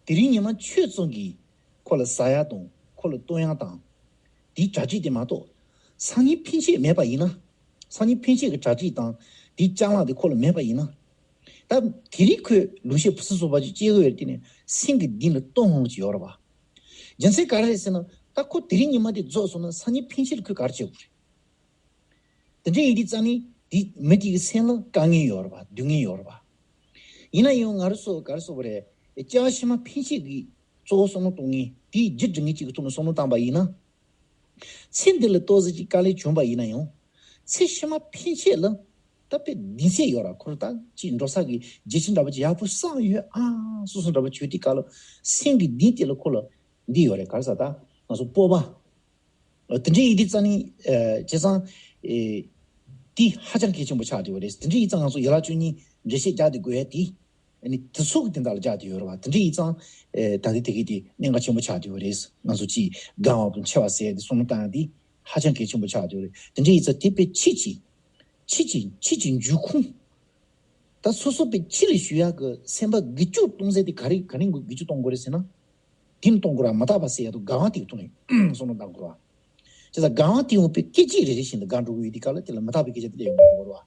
དེ་རིང་ཉི་མ་ཁྱོད་ཙམ་གྱིས་ཁོ་ལ་ཟ་ཡག་དང་ཁོ་ལ་བཏུང་ཡག་དང་། དེའི་གྲ་སྒྲིག་དེ་མ་གཏོགས། སང་ཉིན་ཕན་ཆད་མེད་པ་ཡིན་ན། སང་ཉིན་ཕན་ཆད་ཀྱི་གྲ་སྒྲིག་དང་དེའི་ཅ་ལག་དེ་ཁོ་ལ་མེད་པ་ཡིན་ན། ད་དེ་རིང་ཁོས་ལུག་ཤ་ཕུ་སུ་སུ་བ་ཅིག་སྐྱེལ་གི་ཡོད་དེ་ནས་སེམས་ཀྱི་གཏིང་ལ་གཏོང་འོང་གི་ཡོད་རེད་བ། རྒྱུ་མཚན་ག་རེ་རེད་ཟེར་ན། ད་ཁོ་དེ་རིང་ཉི་མ་དེ་རྫོགས་སོང་ན་སང་ཉིན་ཕན་ཆད་ལ་ཁོས་ག་རེ་བྱེད་དགོས་རེད། དེ་འདྲ་ཡིན་དུས་རྩ་ནས་དེ་མི་དེ་གི་སེམས་ལ་དཀའ་ངལ་ཡོད་རེད་བ། སྡུག་བསྔལ་ཡོད་རེད་བ། ཡིན་ན་ཡང་ང་རང་ཚོ་ག་རེ་ཟེར་དགོས་རེད། སྐྱེ་བ་ཕྱི་མ་ཕན་ཆད་ཀྱི་གཙོ་བོ་བསམ་བློ་གཏོང་མཁན་དེའི་རྒྱུ་འབྲི་མཁན་གཅིག་གི་ཐོག་ནས་བསམ་བློ་བཏང་པ་ཡིན་ན། ཚེ་འདི་ལ་ཏོག་ཙམ་ཅིག་དཀའ་ལས་བྱུང་བ་ཡིན་ན་ཡང་། ཚེ་ཕྱི་མ་ཕན་ཆད་ལ་ད་དཔེ་གདེང་ཚད་ཡོད་ར། ཁོ་ར་ད་ཅིག་འགྲོ་ས་གི་བརྗེད་ཆེན་འདྲ་པོ་ཅིག་ཡག་པོ་བསགས་ཡོད་ཨ་སོ་སོ་འདྲ་པོ་བྱོས་དུས་སྐབས་ལ་སེམས་ཀྱི་གདེང་དེ་ལ་ཁོ་ལ་འདི་ཡོད་རེད། ག་རེ་ཟེར། ད་ང་ཚོ་སྤོབས་པ། ཨ། དེ་འདྲ་ཡིན་དུས་རྩ་ནས། ཨ། བྱས་ཙང་། ཨེ། འདི་ཧ་ཅང་གལ་ཆེན་པོ་ཆགས་བསྡད་ཡོད་རེད། དེ་འདྲ་ཡིན་ཙང་ང་ཚོ་ཡན་ལག་བཅུ་གཉིས་འགྲེལ་བཤད་རྒྱག་བསྡད་དགོས་ཡ་དེ། ཨ་ནི་དེ་ཚོ་གི་དོན་དག་ལ་རྒྱག་བསྡད་ཡོད་རེད་བ། དེ་འདྲ་ཡིན་ཙང་། ཨེ། ད་ལྟ་དེ་གི་དེ་གནད་འགག་ཆེན་པོ་ཆགས་བསྡད་ཡོད་རེད། ང་ཚོ་ཅིག་དགའ་བ་དང་འཆི་བ་ཟེར་ཡ་དེ་བསམ་བློ་བཏང་ཡ་དེ་ཧ་ཅང་གལ་ཆེན་པོ་ཆགས་བསྡད་ཡོད་རེད། དེ་འདྲ་ཡིན་ཙང་དེ་དཔེ་ཕྱིས་ཀྱི། ཕྱིས་ཀྱི་ཕྱིས་ཀྱི་འབྱུང་ཁུངས། ད་སོ་སོ་པའི་ཕྱི་ལ་ཞུ་ཡག་གི་སེམས་པ་འགུལ་སྐྱོད་གཏོང་ས་དེ་ག་རེ་ག་རེ་འགུལ་སྐྱོད་གཏོང་དགོས་རེད་ཟེར་ན། དེ་ནི་གཏོང་དགོས་ར་མ་དག་པ་ཟེར་ཡག་དང་དགའ་བ་དེ་གི་ཐོག་ནས་བསམ་བློ་གཏང་དགོས་ར། བྱས་ཙང་དགའ་བ་དེ་ཡང་པའི་སྐད་ཅིག་རེ་རེ་བཞིན་དུ་དགའ་འགྲོ་གི་ཡོད་དུས་སྐབས་ལ་དེ་ལ་མ་དག་པའི་སྐད་ཆ་དེ་ལས་ཡོང་དགོས་ར།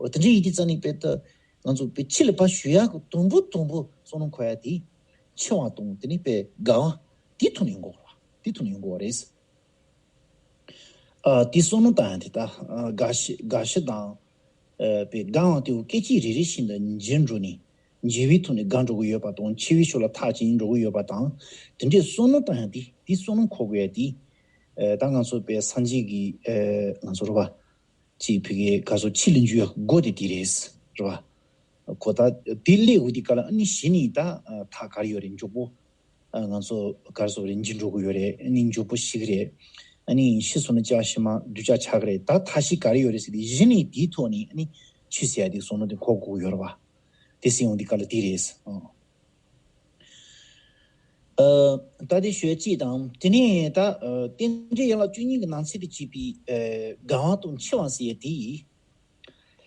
འོ་དེ་འདྲ་ཡིན་དུས་རྩ་ནས་དཔེ་ད་ང་ཚོ་པའི་ཕྱི་ལ་ཕར་ཞུ་ཡག་གི་དང་པོ་དང་པོ་བསམ་བློ་འཁོར་ཡག་དེ་འཆི་བ་དང་དེ་ནས་པའི་དགའ་བ་དེ་ཐོག་ནས་ཡོང་དགོས་ར། དེ་ཐོག་ནས་ཡོང་དགོས་རེད། ཨ། དེ་བསམ་བློ་བཏང་ཡག་དེ་ད། ཨ། དགའ་བཞིན་དགའ་བཞིན་དང་། ཨ། པའི་དགའ་བ་དེ་བོ་སྐད་ཅིག་རེ་རེ་བཞིན་དུ་འཇིག་འགྲོ་ནས། འཇིག་པའི་ཐོག་ནས་དགའ་འགྲོ་གི་ཡོད་པ་དང་། འཆི་བའི་ཕྱོགས་ལ་ཐག་བཅད་འགྲོ་གི་ཡོད་པ་དང་། དེ་འདྲའི་བསམ་བློ་བཏང་ཡག་དེ། དེ་བསམ་བློ་འཁོར་དགོས་ཡག་དེ། ཨ། ད་ང་ཚོ་པའི་སངས་རྒྱས་ཀྱི། ཨ། ང་ཚོ་རེད་བ། ཅིག་ཕ་གིའི་ག་ཚོད་ཕྱི་ལ་འཇུག་ཡག་སྒོ་དེ་དེ་རེད། རེད་བ། ཁོ་ད་དེ་སླེབས་འོང་དུས་སྐབས་ལ་ཨ་ནི་གཞི་ནས་ད་ཐག་ག་རེ་ཡོད་རེད། མགྱོགས་པོ། ཨ། ང་ཚོ་ག་རེ་ཟེར་དགོས་རེད། འཇིག་འགྲོ་གི་ཡོད་རེད། ཨ་ནི་མགྱོགས་པོ་ཤི་གི་རེད། ཨ་ནི་ཤི་སོང་ན་སྐྱེ་བ་ཕྱི་མ་གདུལ་བྱ་ཆགས་གི་རེད། ད་ཐབས་ཤེས་ག་རེ་ཡོད་རེད་ཟེར་དུས་གཞི་ནས་དེའི་ཐོག་ནས་ཨ་ནི་ཆོས་ཟེར་ཡག་དེ་བསམ་བློ་དེ་འཁོར་དགོས་ཀྱི་ཡོད་རེད་བ། དེ་ཟེར་འོང་དུས་སྐབས་ལ་དེ་རེད། ཨ། ཨ། ད་དེ་ཞུ་ཡག་གཅིག་དང་། དེ་ནས་ད། ཨ། རྟེན་འབྲེལ་ཡན་ལག་བཅུ་གཉིས་ཀྱི་ནང་ཚན་དུ་བྱས་པའི། ཨ། དགའ་བ་དང་འཆི་བ་ཟེར་ཡག་དེ་ཡིས།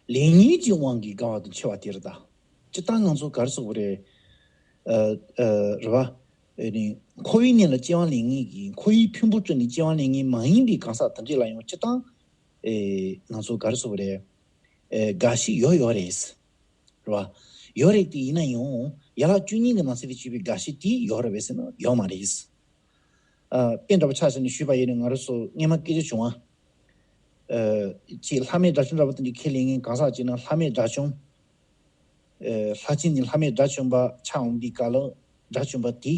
ལས་ཉོན་གྱི་དབང་གིས་དགའ་བ་དང་འཆི་བ་དེ་རེད་ད། སྤྱིར་བཏང་ང་ཚོ་ག་རེ་ཟེར་དགོས་རེད། ཨ། ཨ། རེད་བ། ཨ་ནི་འཁོར་བའི་གནས་ལ་སྐྱེ་བ་ལེན་མཁན་གྱི། འཁོར་བའི་ཕུང་པོ་བཙུགས་ནས་སྐྱེ་བ་ལེན་མཁན་མ་ཡིན་པའི་གང་ཟག་དེ་འདྲ་ལ་ཡང་སྤྱིར་བཏང་། ཨེ། ང་ཚོ་ག་རེ་ཟེར་དགོས་རེད། ཨེ། དགའ་བཞིན་ཡོད་ཡོད་རེད། རེད་བ། ཡོད་རེད་དེ། ཡིན་ན་ཡང་ཡན་ལག་བཅུ་གཉིས་ཀྱི་ནང་གསེས་དུ་བྱས་པའི་དགའ་བཞིན་དེ་ཡོད་རེད་པས་ཟེར་ན་ཡོད་མ་རེད། ཨ། དཔེ་འདྲ་པོ་ཆ་བཞག་ནས་ཞུས་པ་ཡིན་ན། ང་རང་ཚོ་སྔོན་མ་སྐད་ཆ་བྱུང་བ། ཨ། ཅིག་ལྷ་མེད་དགྲ་བཅོམ་འདྲ་པོ་དེ་འདྲ་ཁས་ལེན་མཁན་གང་ཟག་ཅིག་ན་ལྷ་མེད་དགྲ་བཅོམ། ཨ། ལྷ་ཆེན་ནས་ལྷ་མེད་དགྲ་བཅོམ་པ་ཆགས་འོང་དུས་སྐབས་ལ་དགྲ་བཅོམ་པ་དེ།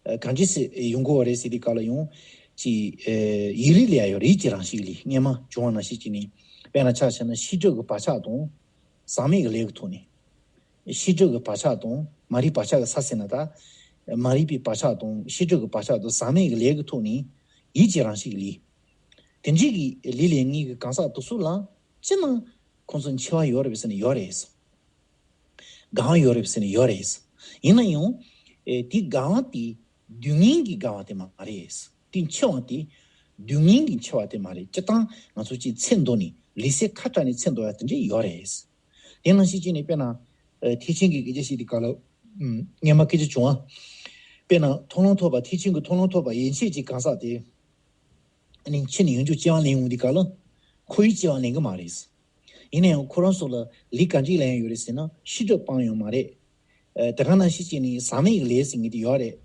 ཨ། གང་ཅི་ཟེར་ཡོང་གི་ཡོད་རེད་ཟེར་དུས་སྐབས་ལ་ཡང་། ཅིག་ཨ། ཡིག་རིགས་ལ་ཡང་ཡོད་རེད། ཡིད་ཀྱི་རང་བཞིན་ལས། སྔོན་མ་བྱུང་བ་ནང་བཞིན་བྱས་ནས། དཔེར་ན་ཆ་བཞག་ན་ཤེས་སྒྲིབ་ཀྱི་བག་ཆགས་དང་། ཟག་མེད་ཀྱི་ལས་ཀྱི་ཐོག་ནས། ཤེས་སྒྲིབ་ཀྱི་བག་ཆགས་དང་མ་རིག་པའི་བག་ཆགས་ཀྱི་ས་ཟེར་ན་ད། མ་རིག་པའི་བག་ཆགས་དང་ཤེས་སྒྲིབ་ཀྱི་བག་ཆགས་དང་ཟག་མེད་ཀྱི་ལས་ཀྱི་ཐོག་ནས་ཡིད་ཀྱི་རང་བཞིན་གྱི་ལས། དེ་འདྲའི་གི་ལས་ལས་ངེས་ཀྱི་གང་ཟག་དེ་ཚོ་ལ་སྤྱིར་ན་ཁོང་ཚོ་འཆི་བ་ཡོད་རེད་པས་ཟེར་ན་ཡོད་རེད། དགའ་བ་ཡོད་རེད་པས་ཟེར་ན་ཡོད་རེད། ཡིན་ན་ཡང་། ཨེ། དེ་དགའ་བ་དེ་སྡུག་བསྔལ་གྱི་དགའ་བ་དེ་མ་རེད། དེ་འཆི་བ་དེ་སྡུག་བསྔལ་གྱི་འཆི་བ་དེ་མ་རེད། སྤྱིར་བཏང་ང་ཚོ་ཅིག་ཚེ་འདི་ནས་ལུས་སེམས་ཁ་བྲལ་ནས་ཚེ་འདི་ཡ་དེ་འདྲ་ཡོད་རེད། དེ་ནང་བཞིན་བྱས་ནས་དཔེར་ན། ཨ། ཐེག་ཆེན་གྱི་སྐད་ཆ་བཤད་དུས་སྐབས་ལ། ཨུམ། སྔོན་མ་སྐད་ཆ་བྱུང་བ། དཔེར་ན་མཐོང་ལམ་ཐོབ་པ། ཐེག་ཆེན་གྱི་མཐོང་ལམ་ཐོབ་པ་ཡན་ཆད་ཀྱི་གང་ཟག་དེ། ཨ་ནི་ཕྱི་ནས་ཡང་བསྐྱར་སྐྱེ་བ་ལེན་འོང་དུས་སྐབས་ལ། འཁོར་བའི་སྐྱེ་བ་ལེན་གི་མ་རེད། ཡིན་ན་ཡང་ཁོ་རང་ཚོ་ལ་ལས་ག་འདྲ་ལེན་ཡོད་རེད་ཟེར་ན། ཤེས་སྒྲིབ་སྤང་ཡོད་མ་རེད། ཨ་དེ་ག་ནང་བཞིན་བྱས་ནས་ཟག་མེད་ཀྱི་ལས་ཟེར་མཁན་དེ་ཡོད་རེད།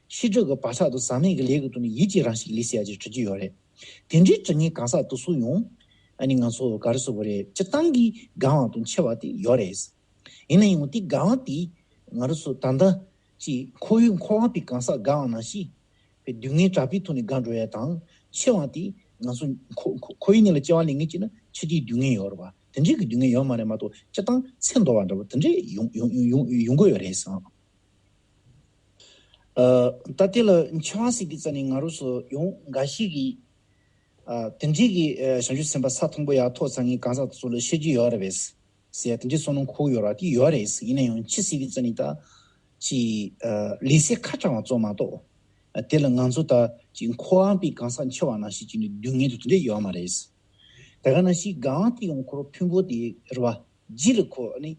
ཤེས་སྒྲིབ་ཀྱི་བག་ཆགས་དང་ཟག་མེད་ཀྱི་ལས་ཀྱི་ཐོག་ནས་ཡིད་ཀྱི་རང་བཞིན་གྱི་ལས་ཟེར་ཡ་ཅིག་འབྲི་རྒྱུ་ཡོད་རེད། དེ་འདྲའི་འབྲི་མཁན་གང་ཟག་དེ་ཚོ་ཡང་ཨ་ནི་ང་ཚོ་ག་རེ་ཟེར་དགོས་རེད། སྤྱིར་བཏང་གི་དགའ་བ་དང་འཆི་བ་དེ་ཡོད་རེད། ཡིན་ན་ཡང་དེ་དགའ་བ་དེ་ང་རང་ཚོ་ད་ལྟ་ཅིག་འཁོར་བའི་འཁོར་བ་པའི་གང་ཟག་དགའ་བ་ནང་བཞིན་པའི་སྡུག་བསྔལ་དྲག་པོའི་ཐོག་ནས་དགའ་འགྲོ་ཡ་དང་། འཆི་བ་དེ་ང་ཚོ་འཁོར་འཁོར་འཁོར་བའི་གནས་ལ་སྐྱེ་བ་ལེན་མཁན་གྱི་ན་འཆི་དུས་སྡུག་བསྔལ་ཡོད་རེད་བ། དེ་འདྲའི་གི་སྡུག་བསྔལ་ཡོད་མ་རེད་མ་གཏོགས་སྤྱིར་བཏང་ཚེ་འདོར་བ་འདྲ་བོ་དེ་འདྲའི་ཡོང་ཡོང་ཡོང་ཡོང་གི་ཡོད་རེད་བསམ། ཨ་ད་དེ་ལ་འཆི་བ་ཟེར་དུས་ཙ་ནས་ང་རང་ཚོ་ཡང་འགའ་ཞིག་གིས་ཨ་དེ་འདྲའི་གི་ཨ་བྱང་ཆུབ་སེམས་དཔའ་ས་དང་པོ་ཡར་ཐོག་ཚར་མཁན་གང་ཟག་དེ་ཚོ་ལ་ཤི་རྒྱུ་ཡོད་རེད་པས་ཟེར་ཡ་དེ་འདྲའི་བསམ་བློ་འཁོར་ཡོད་རེད་བ། དེ་ཡོད་རེད། ཡིན་ན་ཡང་འཆི་ཟེར་དུས་ཙ་ནས་ད་ཅིག་ཨ་ལུས་སེམས་ཁ་བྲལ་བ་ཙམ་མ་གཏོགས། ཨ་དེ་ལ་ང་ཚོ་ད་ཅིག་འཁོར་བ་པའི་གང་ཟག་འཆི་བ་ནང་བཞིན་ཅིག་ནས་སྡུག་བསྔལ་དེ་དེ་འདྲ་ཡོད་མ་རེད། དེ་ག་ནང་བཞིན་དགའ་བ་དེ་ཡང་ཁོ་རང་ཕུང་པོ་དེ་རེད་བ། རྒྱུད་ལ་ཁོ་ཨ་ནི་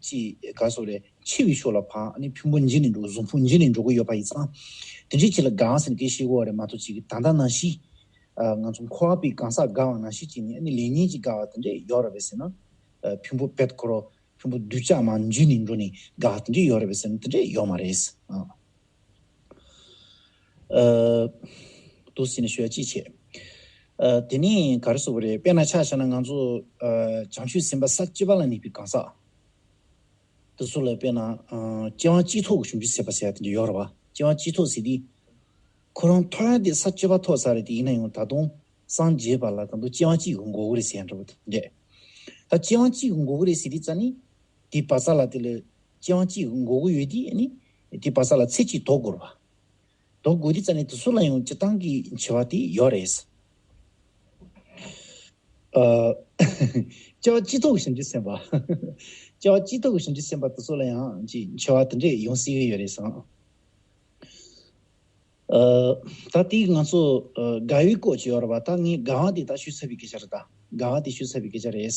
ཅིག་ག་སོགས་རེད། འཆི་བའི་ཕྱོགས་ལ་ཕར་ཨ་ནི་ཕུང་པོ་འགྱུར་ནས་འགྲོ། གཟུགས་ཕུང་འགྱུར་ནས་འགྲོ་གི་ཡོད་པ་ཡིན་ཙང་། དེ་འདྲའི་ཆེད་ལ་དགའ་བ་ཟེར་ནས་སྐད་བཤད་ཀྱི་ཡོད་རེད་མ་གཏོགས། ཅིག་ད་ལྟ་ནང་བཞིན་ཨ་ང་ཚོ་འཁོར་བ་པའི་གང་ཟག་དགའ་བ་ནང་བཞིན་ཅིག་ནས་ཨ་ནི་ལས་ངན་གྱི་དགའ་བ་དེ་འདྲ་ཡོད་རེད་པས་ཟེར་ན། ཨ་ཕུང་པོ་བེད་ཁོ་རང་ཕུང་པོ་གདུལ་བྱ་མར་འགྱུར་ནས་འགྲོ་ནས་དགའ་བ་དེ་འདྲ་ཡོད་རེད་པས་ཟེར་ན། དེ་འདྲ་ཡོད་མ་རེད། ཨ། ཨ་འདུག་ཟེར་ནས་ཞུ་ཡ་གཅིག་བྱས། ཨ་དེ་ནས་ག་རེ་ཟེར་དགོས་རེད། དཔེར་ན་ཆ་བཞག་ན་ང་ཚོ་ཨ་བྱང་ཆུབ་སེམས་དཔའ་ས་བཅུ་པ་ལ་གནས་པའི་གང་ཟག་དེ་ཚོ་ལ་དཔེར་ན་ཨ་སྐྱེ་བ་གཅིག་ཐོག་གི་བྱང་ཆུབ་སེམས་དཔའ་ཟེར་ཡ་དེ་འདྲ་ཡོད་རེད་བ། སྐྱེ་བ་གཅིག་ཐོག་ཟེར་དུས་ཁོ་རང་ཐོག་ཡ་དེ་ས་བཅུ་པ་ཐོབ་ཚར་རེད་དེ། ཡིན་ན་ཡང་ད་དུང་སངས་རྒྱས་པ་ལ་ད་དུང་སྐྱེ་བ་གཅིག་གི་དགོས་ཀྱི་རེད་ཟེར་ཡ་འདྲ་བོ་དེ་འདྲ། ད་སྐྱེ་བ་གཅིག་གི་དགོས་ཀྱི་རེད་ཟེར་དུས་ཙ་ནི། དེའི་བག་ཆགས་ལ་དེ་ལ་སྐྱེ་བ་གཅིག་འགོག་གི་ཡོད་དུས་ཨ་ནི། དེའི་བག་ཆགས་ལ་ཚེ་གཅིག་ལྡོག་དགོས་རེད་བ། ལྡོག་དགོས་དུས་ཙ་ནས་དེ་ཚོ་ལ་ཡང་སྤྱིར་བཏང་གི་འཆི་བ་དེ་ཡོད་རེད། ཨ། སྐྱེ་བ་གཅིག་ཐོག་གི་བྱང་ཆུབ་སེམས་དཔའ། སྐྱེ་བ་གཅིག་ཐོག་གི་བྱང་ཆུབ་སེམས་དཔའ་དེ་ཚོ་ལ་ཡང་ཅིག་འཆི་བ་དེ་འདྲས་ཡོང་སྲིད་ཀྱི་ཡོད་རེད་བསམ། ཨ། ད་དེ་ང་ཚོ་ཨ་དགའ་བའི་སྐོར་ཅིག་ཡོད་རེད་བ། ད་ངས་དགའ་བ་དེ་ད་ཞུས་ཚར་བའི་སྐད་ཆ་རེད། ད་དགའ་བ་དེ་ཞུས་ཚར་བའི་སྐད་ཆ་རེད།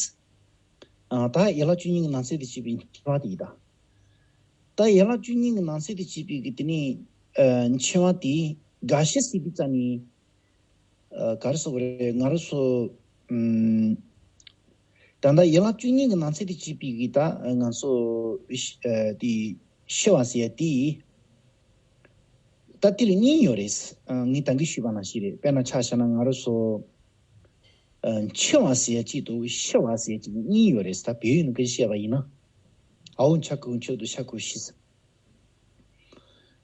ཨ། ད་ཡན་ལག་བཅུ་གཉིས་ཀྱི་ནང་ཚན་དུ་བྱས་པའི་འཆི་བ་དེ་ཡིན་ད། ད་ཡན་ལག་བཅུ་གཉིས་ཀྱི་ནང་ཚན་དུ་བྱས་པའི་གི་དེ་ནས་ཨ་འཆི་བ་དེ་རྒ་ཤི་ཟེར་དུས་ཙ་ནས་ཨ་ག་རེ་ཟེར་དགོས་རེད། ང་རང་ཚོ་ཨམ། ད་ལྟ་ཡན་ལག་བཅུ་གཉིས་ཀྱི་ནང་ཚན་དུ་བྱས་པའི་གི་ད་ང་ཚོ་ཨ་དེ་ཤི་བ་ཟེར་ཡ་དེ། ད་དེ་ལ་གཉིས་ཡོད་རེད། ཨ་ངས་ད་གིན་ཞུས་པ་ནང་བཞིན་རེད། དཔེར་ན་ཆ་བཞག་ན་ང་རང་ཚོ་ཨ་འཆི་བ་ཟེར་ཡ་གཅིག་དང་ཤི་བ་ཟེར་ཡ་གཅིག་གཉིས་ཡོད་རེད། ད་བལ་ཡུལ་ནང་གི་བཤད་པ་ཡིན་ན། ཨའོ་འཆི་ཁུ་འཆི་དང་ཤ་ཁུ་ཤི་ཟེར།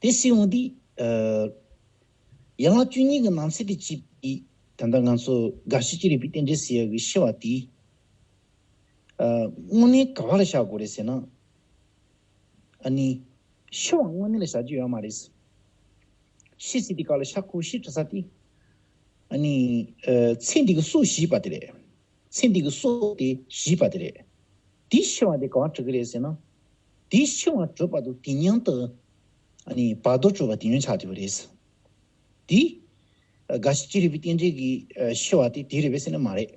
དེ་སྲིད་འོང་དུས་ཨ་ཡན་ལག་བཅུ་གཉིས་ཀྱི་ནང་ཚན་དུ་བྱས་པའི་ད་ལྟ་ང་ཚོ་རྒ་ཤི་ཅི་རིགས་པའི་རྟེན་འབྲེལ་ཟེར་ཡ་གི་ཤི་བ་དེ་ཨ་དངོས་གནས་ག་བ་ལ་བཞག་དགོས་རེད་ཟེར་ན། ཨ་ནི་ཤི་བ་དངོས་གནས་ལ་བཞག་རྒྱུ་ཡོད་མ་རེད། ཤི་ཟེར་དུས་སྐབས་ལ་ཤ་ཁུ་ཤི་འདྲ་ས་དེ། ཨ་ནི་ཨ་ཚེ་འདི་གི་སྲོག་ཞིག་པ་དེ་རེད། ཚེ་འདི་གི་སྲོག་དེ་ཞིག་པ་དེ་རེད། དེའི་ཤི་བ་དེ་ག་བ་གྲུབ་ཀྱི་རེད་ཟེར་ན། དེའི་ཤི་བ་གྲུབ་པ་དང་དེ་མཉམ་དུ་ཨ་ནི་བར་དོ་གྲུབ་པ་དེ་ཡང་ཆགས་བསྡད་པ་རེད། དེ་རྒ་ཤི་ཅི་རིགས་པའི་རྟེན་འབྲེལ་གྱི་ཨ་ཤི་བ་དེ་དེ་རེད་པས་ཟེར་ན་མ་རེད།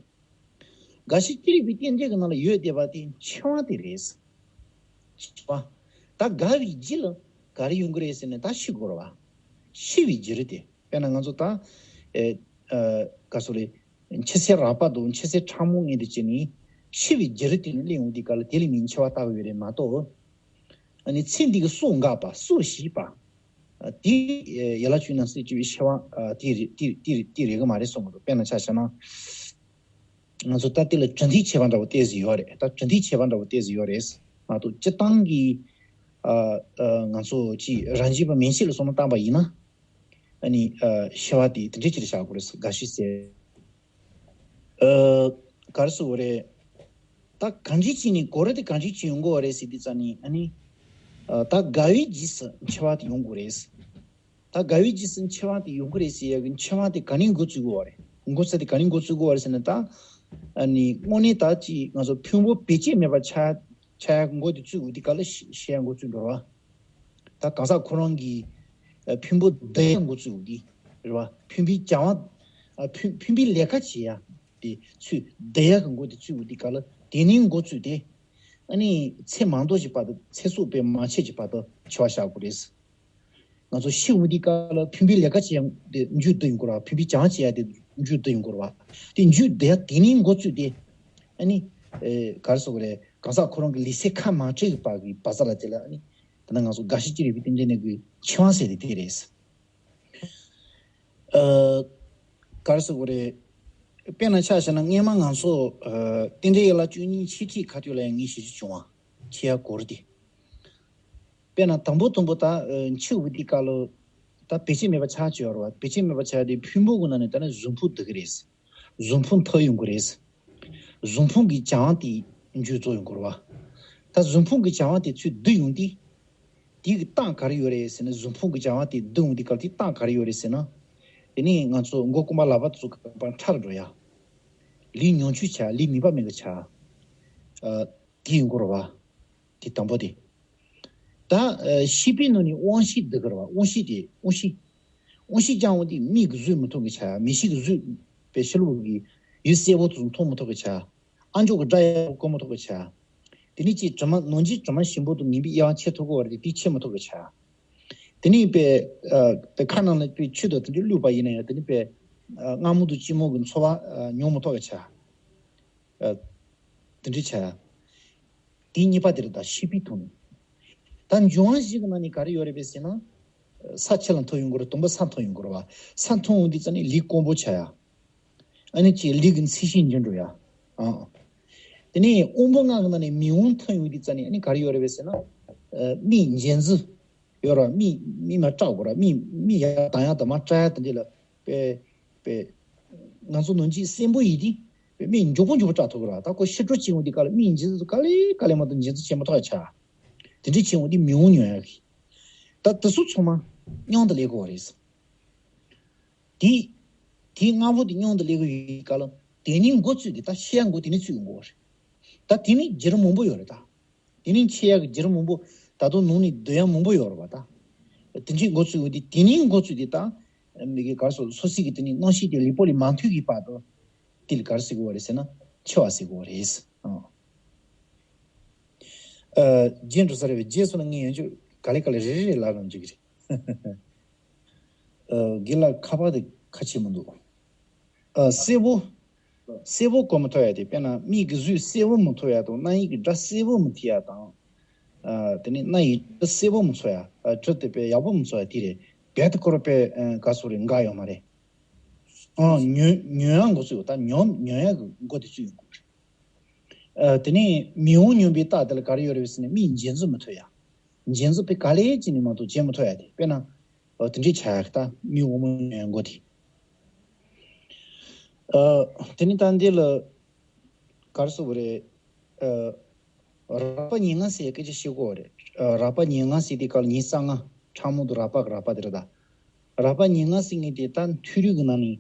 རྒ་ཤི་ཅི་རིགས་པའི་རྟེན་འབྲེལ་གྱི་ནང་ལ་ཡོད་བསྡད་པ་དེ་འཆི་བ་དེ་རེད། འཆི་བ། ད་རྒ་བའི་རྗེས་ལ་ག་རེ་ཡོང་གི་རེད་ཟེར་ན་ད་ཤི་དགོས་རེད་བ། ཤི་བའི་རྒྱུ་རེད་དེ། དཔེར་ན་ང་ཚོ་ད་ཨེ་ཨ་ག་སོ་རེད། འཆི་ཚེ་རགས་པ་དང་འཆི་ཚེ་ཕྲ་མོ་ངེས་དེ་བྱས་ནས་ཤི་བའི་རྒྱུ་རེད་དེ་ནི་གླེང་འོང་དུས་སྐབས་ལ་དེ་ལ་མིང་འཆི་བ་ལྟ་བུ་ཡོད་རེད་མ་གཏོགས། ཨ་ནི་ཚེ་འདི་གི་སྲོག་འགག་པ་སྲོག་ཞིག་པ། ཨ་དེ་ཡན་ལག་བཅུ་ནང་གསལ་བྱེད་པའི་ཤི་བ་ཨ་དེ་རེད་དེ་དེ་རེད་དེ་རེད་གི་མ་རེད་གསུང་གི་འདུག་དཔེར་ན་ཆ་བཞག་ན། ང་ཚོ་ད་དེ་ལ་གྲུབ་མཐའི་ཁྱད་པར་འདྲ་བོ་ཏོག་ཙམ་ཡོད་རེད། ད་གྲུབ་མཐའི་ཁྱད་པར་འདྲ་བོ་ཏོག་ཙམ་ཡོད་རེད་མ་གཏོགས་སྤྱིར་བཏང་གི་ཨ་ཨ་ང་ཚོ་ཅིག་རང་རྒྱུད་པ་མན་ཆད་ལ་བསམ་བློ་བཏང་པ་ཡིན་ན། ཨ་ནི་ཨ་ཤི་བ་དེ་དེ་འདྲའི་ཅིག་ལ་བཞག་དགོས་རེད། རྒ་ཤི་ཟེར། ཨ་ག་རེ་ཟེར་དགོས་རེད། ད་གང་ཅི་ཅིག་ནས་གོ་ར་དེ་གང་ཅི་ཅིག་ཡོང་དགོས་པ་རེད་ཟེར་དུས་ཙ་ནས་ཨ་ནི། ཨ་ད་རྒ་བའི་རྗེས་སུ་འཆི་བ་དེ་ཡོང་དགོས་རེད། ད་རྒ་བའི་རྗེས་སུ་འཆི་བ་དེ་ཡོང་གི་རེད་ཟེར་ཡ་གི་འཆི་བ་དེ་ག་ནས་འགོ་བཙུགས་དགོས་པ་རེད། འགོ་ས་དེ་ག་ནས་འགོ་བཙུགས་དགོས་པ་རེད་ཟེར་ན་ད། ཨ་ནི་དངོས་གནས་ད་ཅིག་ང་ཚོ་ཕུང་པོ་བེད་སྤྱད་མེད་པར་ཆགས་ཆགས་ཡ་འགོ་དེ་བཙུགས་དགོས་དུས་སྐབས་ལ་ཤི་ཤི་ཡ་འགོ་བཙུགས་འགྲོ་ར། ད་གང་ཟག་ཁོ་རང་གི་ཨ་ཕུང་པོ་བསྡུ་ཡ་འགོ་བཙུགས་དགོས་དུས་རེད་བ། ཕུང་པོའི་སྦྱང་བ་ཨ་ཕུང་ཕུང་པོའི་ལས་ཀ་བྱེད་ཡ་དེ་ཚུར་བསྡུ་ཡ་གི་འགོ་དེ་བཙུགས་དགོས་དུས་སྐབས་ལ་དེ་ནས་འགོ་བཙུགས་ཏེ། ཨ་ནི་ཚེ་མང་དུ་ཞིག་བར་དུ་ཚེ་སྲོག་དཔེ་མ་ཆད་ཀྱི་བར་དུ་འཆི་བ་བཞག་དགོས་རེད། ང་ཚོ་ཤི་འོང་དུས་སྐབས་ལ་ཕུང་པོའི་ལས་ཀ་བྱེད་ཡ་དེ་མཇུག་བསྡུ་ཡོང་གི་རེད་བ། ཕུང་པོའི་སྦྱང་བྱེད་ཡ་དེ་མཇུག་བསྡུ་ཡོང་གི་རེད་བ། དེ་མཇུག་བསྡུ་ཡ་དེ་ནས་འགོ་བཙུགས་ཏེ། ཨ་ནི། ཨེ་ག་རེ་ཟེར་དགོས་རེད། གང་ཟག་ཁོ་རང་གི་ལུས་སེམས་ཁ་མ་བྲལ་གྱི་བར་གྱི་བར་ས་ལ་དེ་ལ་ཨ་ནི། ད་ནི་ང་ཚོ་དགའ་བཞི་ཅི་རིགས་པའི་རྟེན་འབྲེལ་གནས་གི་ཆེ་བ་ཟེར་དེ་དེ་རེད། ཨ། ག་རེ་ཟེར་དགོས་རེད། དཔེར་ན་ཆ་བཞག་ན་སྔས་མ་ང་ཚོ་ཨ་རྟེན་འབྲེལ་ཡན་ལག་བཅུ་གཉིས་འཆད་ཁྲིད་ཁ་ཐུག་ལ་ཡང་ངས་ཞུ་རྒྱུ་བྱུང་བ། འཆད་ཡག་སྐོར་དེ། དཔེར་ན་དང་པོ་དང་པོ་ད་ཨ་འཆི་བའི་དུས་སྐབས་ལ་ད་བེད་སྤྱད་མེད་པ་ཆགས་ཀྱི་ཡོད་རེད་བ། བེད་སྤྱད་མེད་པ་ཆགས་དུས་ཕུང་པོ་གི་ནང་ནས་ད་ནི་གཟུགས་ཕུང་འདུ་གི་རེད། གཟུགས་ཕུང་འཐོར་ཡོང་གི་རེད། གཟུགས་ཕུང་གི་བྱ་བ་དེ་འཇུ་རྩོག་ཡོང་གི་རེད་བ། ད་གཟུགས་ཕུང་གི་བྱ་བ་དེ་ཚུར་བསྡུ་ཡོང་དུས། དེ་གི་རྟགས་ག་རེ་ཡོད་རེད་ཟེར་ན། གཟུགས་ཕུང་གི་བྱ་བ་དེ་བསྡུ་ཡོང་དུས་སྐབས་དེ་རྟགས་ག་རེ་ཡོད་རེད་ཟེར་ན། དེ་ནས་ང་ཚོ་མགོ་རྐང་པ་ལག་པ་དེ་ཚོ་ག་པར་ཁྲ་རུ་འགྲོ་ཡ། ལུས་ཉུང་ཆུང་ཆགས། ལུས་མིད་པ་མེད་པ་ཆགས། ཨ། དེ་ཡོང་གི་རེད་བ། དེ་དང་པོ་དེ། ད་ཨ་ཤེས་པའི་ནང་ནས་དབང་ཤེས་འདུ་གི་རེད་བ། དབང་ཤེས་དེ་དབང་ཤེས། དབང་ཤེས་སྦྱང་བ་དེ་མིག་གིས་བཟོད་མི་ཐུབ་གི་ཆགས། མིག་ཤེས་ཀྱིས་བཟོད་པའི་ཕྱི་ལོགས་ཀྱི་ཡུལ་གསལ་པོ་དེ་ཚོ་མཐོང་མི་ཐུབ་གི་ཆགས། ཨ་མཆོག་གི་སྒྲ་ཡག་པོ་གོ་མི་ཐུབ་པ་ཆགས། དེ་ནས་ཅིག་དྲི་མ་ནང་གི་དྲི་མ་ཞིམ་པོ་དང་ངན་པའི་དབྱེ་བ་ཕྱེ་ཐུབ་ཀྱི་ཡོད་རེད་དེ་ཕྱེ་མི་ཐུབ་པ་ཆགས། དེ་ནས་པའི་ཨ་པའི་ཁ་ནང་ལ་པའི་ཆུ་དང་དེ་འདྲ་བླུགས་པ་ཡིན་ན་ཡང་། དེ་ནས་པའི་ཨ་མངར་མོ་དང་ལྕི་མོ་གི་ཚོར་བ་ཨ་མྱོང་མི་ཐུབ་པ་ཆགས། ཨ་དེ་འདྲ་ཆགས། དེ་གཉིས་པ་དེ་རེད། ད་ཤེས་པའི་ཐོག་ནས། ད་འབྱུང་བ་བཞི་གི་ནང་ནས་ག་རེ་ཡོད་རེད་པས་ཟེར་ན། ས་ཆུ་ལ་འཐོར་ཡོང་གི་རེད། དང་པོ་ས་འཐོར་ཡོང་གི་རེད་བ། ས་འཐོར་ཡོང་དུས་ཙ་ནས་ལུས་སྐོམ་པོ་ཆགས་ཡ། ཨ་ནི་ཅིག་ལུས་ཀྱི་ཚད་གཞི་འགྱུར་འགྲོ་ཡ། ཨ། དེ་ནས་དབང་པོ་ལྔ་གི་ནང་ནས་མིག་དབང་འཐོར་ཡོང་དུས་ཙ་ནས་ཨ་ནི་ག་རེ་ཡོད་རེད་པས་ཟེར་ན། ཨ། མིག་འབྱེད་འཛིན་ཡོད་རེད། མིག་མིག་མ་བཀྲག་དགོས་རེད། མིག་མིག་ཡར་གདངས་ཡ་དང་མར་བཀྲག་ཡ་དེ་འདྲ་ལ། པའི་པའི་ང་ཚོ་ནང་གི་སེམས་པོ་ཡིན་དུས་པའི་མིག་མགྱོགས་པོ་མགྱོགས་པོ་བཀྲག་ཐུབ་ཀྱི་རེད། ད་ཁོ་ཕྱི་དྲོ་བྱེད་འོང་དུས་སྐབས་ལ་མིག་འབྱེད་འཛིན་ག་ལེ་ག་ལེ་མ་གཏོགས་འབྱེད་འཛིན་བྱེད་མ་ཐུབ་པ་ཆགས། དེ་འདྲ་བྱེད་འོང་དུས་མིག་དབང་ཉམས་ཡ་གི། ད་དེ་ཚོ་ཚང་མ་མཉམ་དུ་སླེབས་ཀྱི་ཡོད་རེད། དེ་དེ་ལྔ་པོ་དེ་མཉམ་དུ་སླེབས་ཀྱི་ཡོད་སྐབས་ལ། དེ་ནས་འགོ་བཙུགས་ཏེ་ད་འཆི་ཡ་འགོ་དེ་ནས་བཙུགས་ཡོང་གི་ཡོད་རེད། ད་དེ་ནས་བརྒྱུད་རིམ་མང་པོ་ཡོད་རེད་ད། དེ་ནས་འཆི་ཡག་གི་བརྒྱུད་རིམ་མང་པོ། ད་དུང་ནང་ནས་སྡོད་ཡག་མང་པོ་ཡོད་རེད་བ་ད། དེ་འདྲའི་འགོ་ཚུགས་ཡོང་དུས། དེ་ནས་འགོ་བཙུགས་ཏེ་ད་མི་གི་གར་སོ་སོ་སོ་གི་དེ་ནས་རྣམ་ཤེས་དེ་ལུས་པོ་ལས་མ་ཐོན་གྱི་བར་དུ། དེ་ལ་ག་རེ་ཟེར་གི་ཡོད་རེད་ཟེར་ན། འཆི་བ་ཟེར་གི་ཡོད་རེད། ཨ། ཨ། རྗེས་འགྲོ་ས་རེད་པས། རྗེས་སུ་ལ་ངས་ཡང་ཅིག་ག་ལེ་ག་ལེ་རེ་རེ་ལབ་རང་འཇུག་གི་རེད། ཨ། རྒན་ལགས་ཁ་པར་དེ་ཁ་ཕྱེ་མི་འདུག་ཨ། གསལ་པོ། གསལ་པོ་གོ་མི་ཐུབ་ཡ་དེ། དཔེར་ན་མིག་གིས་གཟུགས་གསལ་པོ་མི་ཐུབ་ཡ་དང་། རྣ་ཡིས་ཀྱི་སྒྲ་གསལ་པོ་མི་ཐོས་ཡ་དང་། ཨ། དེ་ནས་རྣ་ཡིས་དྲི་གསལ་པོ་མི་ཚོར་ཡ། ཨ། དྲི་དེ་དཔེ་ཡག་པོ་མི་ཚོར་ཡ་དེ་རེད། རྦད་དེ་ཁོ་རང་དཔེ་ཨ་ག་རེ་ཟེར་དགོས་རེད། འགག་ཡོད་མ་རེད། ཨ། ཉོན་ཉོན་ཡ་འགོ་ཚུགས་ཡོད། ད་ཉོན་ཉོན་ཡ་གི་འགོ་དེ་ཚུགས་ཡོང་གི་རེད། ཨ། དེ་ནས་མིག་དབང་ཉམས་པའི་རྟགས་དེ་ལ་ག་རེ་ཡོད་རེད་ཟེར་ན། མིག་འབྱེད་འཛིན་མི་ཐུབ་ཡ། འབྱེད་འཛིན་དཔེ་ག་ལེ་བྱས་ནས་མ་གཏོགས་བྱེད་མི་ཐུབ་ཡ་དེ། དཔེར་ན། ཨོ། དེ་འདྲའི་ཆ་ཡག་ད་མི་འོ་མ་ཡོང་གོ་དེ། ཨ། དེ་ནི་ད་འདི་ལ་ག་རེ་ཟེར་དགོས་རེད། ཨ། རགས་པ་ཉེར་ལྔ་ཟེར་སྐད་ཆ་བཤད་གོ་རེད། ཨ། རགས་པ་ཉེར་ལྔ་ཟེར་དུས་སྐབས་ལ་ཉེར་ལྔ་ཕྲ་མོ་དང་རགས་པ་གི་རགས་པ་དེ་རེད་ད། རགས་པ་ཉེར་ལྔ་ཟེར་མཁན་དེ་ད་འཐུས་རུས་ཀྱི་ནང་ནས་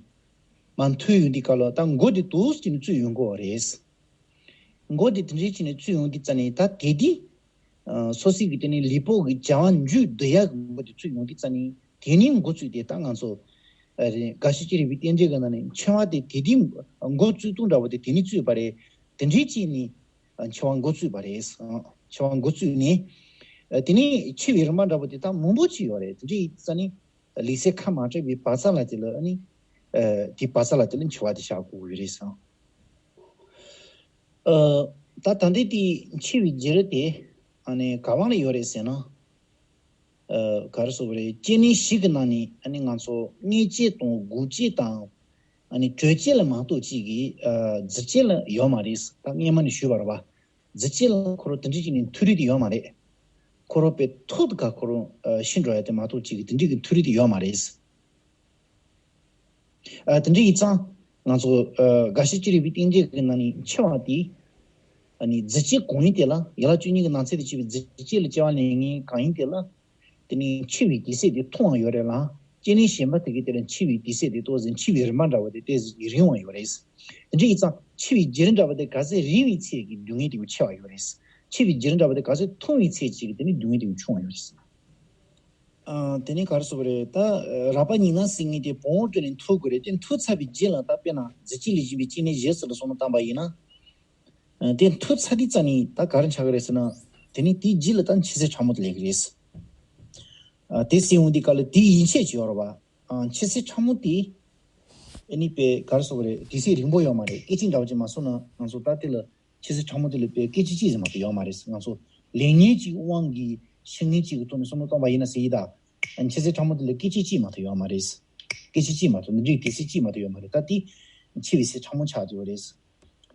མར་འཐུས་ཡོང་དུས་སྐབས་ལ་ད་མགོ་དེ་འདུག་སེ་བྱས་ནས་བཙུགས་ཡོང་གོ་རེད། མགོ་དེ་དེ་འདྲ་བྱས་ནས་བཙུགས་ཡོང་དུས་ཙ་ནས་ད་དེ་དེ། ཨ། སོ་སོའི་གི་དེ་ནས་ལུས་པོ་གི་བྱ་བ་འཇུ་བསྡུ་ཡག་གི་མགོ་དེ་བཙུགས་ཡོང་དུས་ཙ་ནས། དེ་ནས་འགོ་བཙུགས་ཏེ་ད་ང་ཚོ། ཨ། རེད། དགའ་བཞི་ཅི་རིགས་པའི་རྟེན་འབྲེལ་གྱི་ནང་ནས་འཆི་བ་དེ་དེ་དེ་འགོ་བཙུགས་སྟངས་འདྲ་བོ་དེ་དེ་ནས་བཙུགས་པ་རེད། དེ་འདྲའི་བྱས་ནས་འཆི་བ་འགོ་བཙུགས་པ་རེད། འཆི་བ་འགོ་བཙུགས་ནས། ཨ། དེ་ནས་འཆི་བའི་རིམ་པ་འདྲ་བོ་དེ་ད་མང་པོ་ཅིག་ཡོད་རེད། དེ་འདྲའི་ཙ་ནས་ལུས་སེམས་ཁ་མ་བྲལ་བའི་བར་མཚམས་ལ་དེ་ལ་ཨ་ནི། ཨ། དེའི་བར་མཚམས་ལ་དེ་ལ་འཆི་བ་དེ་བཞག་དགོས་ཀྱི་རེད། ཨ། ད་ད་ལྟའི་དེ་འཆི་བའི་བརྒྱུད་རིམ་དེ་ཨ་ནི་ག་བ་ལ་ཡོད་རེད་ཟེར་ན། ཨ། ག་རེ་ཟེར་དགོས་རེད། སྐྱེ་གནས་བཞི་གི་ནང་ནས་ཨ་ནི་ང་ཚོ་མངལ་སྐྱེས་དང་འགུགས་སྐྱེས་དང་། ཨ་ནི་དྲོད་སྐྱེས་ལ་མ་གཏོགས་ཅིག་གི། ཨ། རྫས་སྐྱེས་ལ་ཡོད་མ་རེད། ད་སྔས་མ་ནས་ཞུས་པ་རེད་པ། རྫས་སྐྱེས་ལ་ཁོ་རང་དེ་འདྲ་ཅིག་ནས་མཐུད་རིས་དེ་ཡོད་མ་རེད། ཁོ་རང་དཔེ་ཐོག་ཏུ་ག་ཁོ་རང་ཨ་ཤི་འགྲོ་ཡ་དེ་མ་གཏོགས་ཅིག་གི་དེ་འདྲ་གི་མཐུད་རིས་དེ་ཡོད་མ་རེད། ཨ། དེ་འདྲ་ཡིན་ཙང་ང་ཚོ་ཨ་དགའ་བཞི་ཅི་རིགས་པའི་རྟེན་འབྲེལ་གྱི་ནང་ནས་འཆི་བ་དེ། ཨ་ནི་རྫས་སྐྱེས་གང་ཡིན་དེ་ལ། ཡན་ལག་བཅུ་གཉིས་ཀྱི་ནང་ཚན་དུ་བྱས་པའི་རྫས་སྐྱེས་ལ་སྐྱེ་བ་ལེན་མཁན་གང་ཡིན་དེ་ལ། དེ་ནི་འཆི་བའི་དུས་ཚོད་དེ་མཐོང་བ་ཡོད་རེད་ལ། སྐྱེ་གནས་གཞན་པ་དེ་གའི་དེ་ལ་འཆི་བའི་དུས་ཚོད་དེ་ཏོག་ཙམ། འཆི་བའི་རིམ་པ་འདྲ་བོ་དེ་ཏོག་ཙམ་རིང་བ་ཡོད་རེད། དེ་འདྲ་ཡིན་ཙང་འཆི་བའི་བརྒྱུད་རིམ་འདྲ་བོ་དེ་ག་ཚད་རིང་བའི་ཚད་ཀྱི་སྡུག་བསྔལ་དེ་ཆེ་བ་ཡོད་རེད། འཆི་བའི་བརྒྱུད་རིམ་འདྲ་བོ་དེ་ག་ཚད་ཐུང་བའི་ཚད་ཅིག་གི་དེ་ནི་སྡུག་བསྔལ་དེ་ཆུང་བ་ཡོད་རེད། ཨ། དེ་ནི་ག་རེ་ཟེར་དགོས་རེད། ད་རགས་པ་ཉེར་ལྔ་ཟེར་མཁན་དེ་བོང་བུ་དེ་ནི་མཐུད་དགོས་རེད། དེ་མཐུད་ཚར་བའི་རྗེས་ལ་ད་དཔེར་ན་རྫས་སྐྱེས་ལས་གཞན་པའི་སྐྱེ་གནས་བཞི་ཟེར་ལ་སོང་ན་བཏང་པ་ཡིན་ན། ཨ། དེ་མཐུད་ཚར་དུས་ཙ་ནས་ད་ག་རེ་ཆགས་ཀྱི་རེད་ཟེར་ན། དེ་ནས་དེའི་རྗེས་ལ་ད་འཆི་སྲིད་ཕྲ་མོ་དེ་སླེབས་ཀྱི་རེད། ཨ། དེ་སླེབས་ཡོང་དུས་སྐབས་ལ་དེའི་ཡན་ཆད་ཅིག་ཡོད་རེད་པ། ཨ། འཆི་སྲིད་ཕྲ་མོ་དེ་ཨ་ནི་དཔེ་ག་རེ་ཟེར་དགོས་རེད། དུས་ཚོད་རིང་པོ་ཡོད་མ་རེད། སྐད་ཅིག་འདྲ་བོ་ཅིག་མ་སོང་ན་ང་ཚོ་ད་དེ་ལ་འཆི་སྲིད་ཕྲ་མོ་དེ་ལ་དཔེ་སྐད་ཅིག་གཅིག་ཙམ་མ་གཏོགས་ཡོད་མ་རེད། ང་ཚོ་ལས་ཉོན་གྱི་དབང་གིས་ ཤེས་མཁན་གཅིག་གི་ཐོག་ནས་བསམ་བློ་བཏང་པ་ཡིན་ན་ཟེར་ཡིན་ད། འཆད་ཚུལ་ཕྲ་མོ་དེ་ལ་སྐད་ཆ་གཅིག་མ་གཏོགས་ཡོད་མ་རེད། སྐད་ཆ་གཅིག་མ་གཏོགས་འདི་འདྲའི་དེ་ཚིག་གཅིག་མ་གཏོགས་ཡོད་མ་རེད། ད་དེ་འཆད་པའི་ཚིག་ཕྲ་མོ་ཆགས་བསྡད་པ་རེད།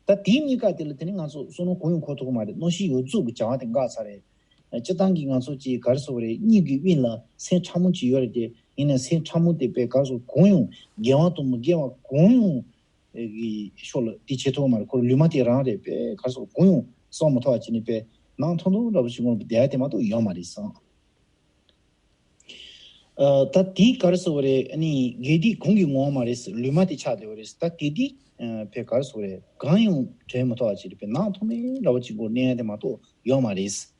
ད་དེའི་གནས་སྐབས་དེ་ལ་དེ་ནི་ང་ཚོ་བསམ་བློ་གང་ཡང་འཁོར་ཐུབ་ཀྱི་མ་རེད། རྣམ་ཤེས་ཡོངས་རྫོགས་ཀྱི་བྱ་བ་དེ་འགག་ཚར་རེད། སྤྱིར་བཏང་གི་ང་ཚོ་ཅིག་ག་རེ་ཟེར་དགོས་རེད། སྙིང་གི་དབུས་ལ་སེམས་ཕྲ་མོ་ཅིག་ཡོད་རེད་དེ། ཡིན་ན་སེམས་ཕྲ་མོ་དེ་དཔེ་ག་རེ་ཟེར་དགོས། གང་ཡང་དགེ་བ་དང་མི་དགེ་བ་གང་ཡང་གི་ཕྱོགས་ལ་དེ་བྱེད་ཐུབ་ཀྱི་མ་རེད། ཁོ་ལུས་མ་དེ་རང་རེད། དཔེ་ག་རེ་ཟེར་དགོས། གང་ཡང་བསམ་མི་ཐུབ་པ་བྱས་ནས་དཔེ་ནང་ཐོང་ཐོང་འདྲ་པོ་ཞིག་ངོ་བསྡད་ཡ་དེ་མ་གཏོགས་ཡོད་མ་རེད་བསམ། ཨ། ད་དེ་ག་རེ་ཟེར་དགོས་རེད། ཨ་ནི་དགེ་སྡིག་གང་གི་ངོ་བོ་མ་རེད། ལུས་མ་དེ་ཆགས་བསྡད་པ་རེད། ད་དེ་དེ་ཨ་དཔེ་ག་རེ་ཟེར་དགོས་རེད། གང་ཡང་དྲན་མི་ཐུབ་པ་ཅིག་རེད། དཔེ་ནང་ཐོང་མེད་འདྲ་པོ་ཅིག་སྒོ་གནས་ཡ་དེ་མ་གཏོགས་ཡོད་མ་རེད།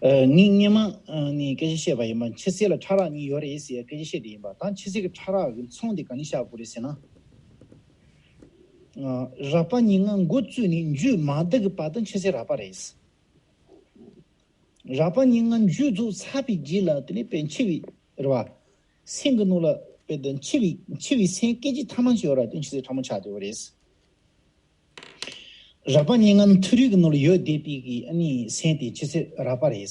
ཨ། ངས་སྔོན་མ་ཨ་ནི་སྐད་ཆ་བཤད་པ་ཡིན་པ། འཆད་ཚུལ་ལ་ཕྲ་རགས་གཉིས་ཡོད་རེད་ཟེར་སྐད་ཆ་བཤད་དེ་ཡིན་པ། ད་འཆད་ཚུལ་གྱི་ཕྲ་རགས་ཀྱི་མཚོན་དེ་ག་ནས་བཞག་དགོས་རེད་ཟེར་ན། ཨ། རགས་པ་ཉེར་ལྔ་འགོ་བཙུགས་ནས་མཇུག་མ་བསྡུ་གི་བར་དུ་འཆད་ཚུལ་རགས་པ་རེད། རགས་པ་ཉེར་ལྔ་མཇུག་རྫོགས་ཚར་བའི་རྗེས་ལ་དེ་ནས་དཔེ་འཆི་བའི་རེད་བ། སེམས་ཀྱི་ནང་ལ་དཔེ་དེ་འཆི་བའི་འཆི་བའི་སེམས་སྐད་ཅིག་ཐ་མ་ཞིག་ཡོད་ར། དེ་འཆད་ཚུལ་ཕྲ་མོ་ཆགས་བསྡད་པ་རེད། རགས་པ་ཉེར་ལྔ་མཐོ་རིས་ཀྱི་ནང་ལ་ཡོད་བསྡད་པའི་གི་ཨ་ནི་སེམས་དེ་འཆད་ཚུལ་རགས་པ་རེད།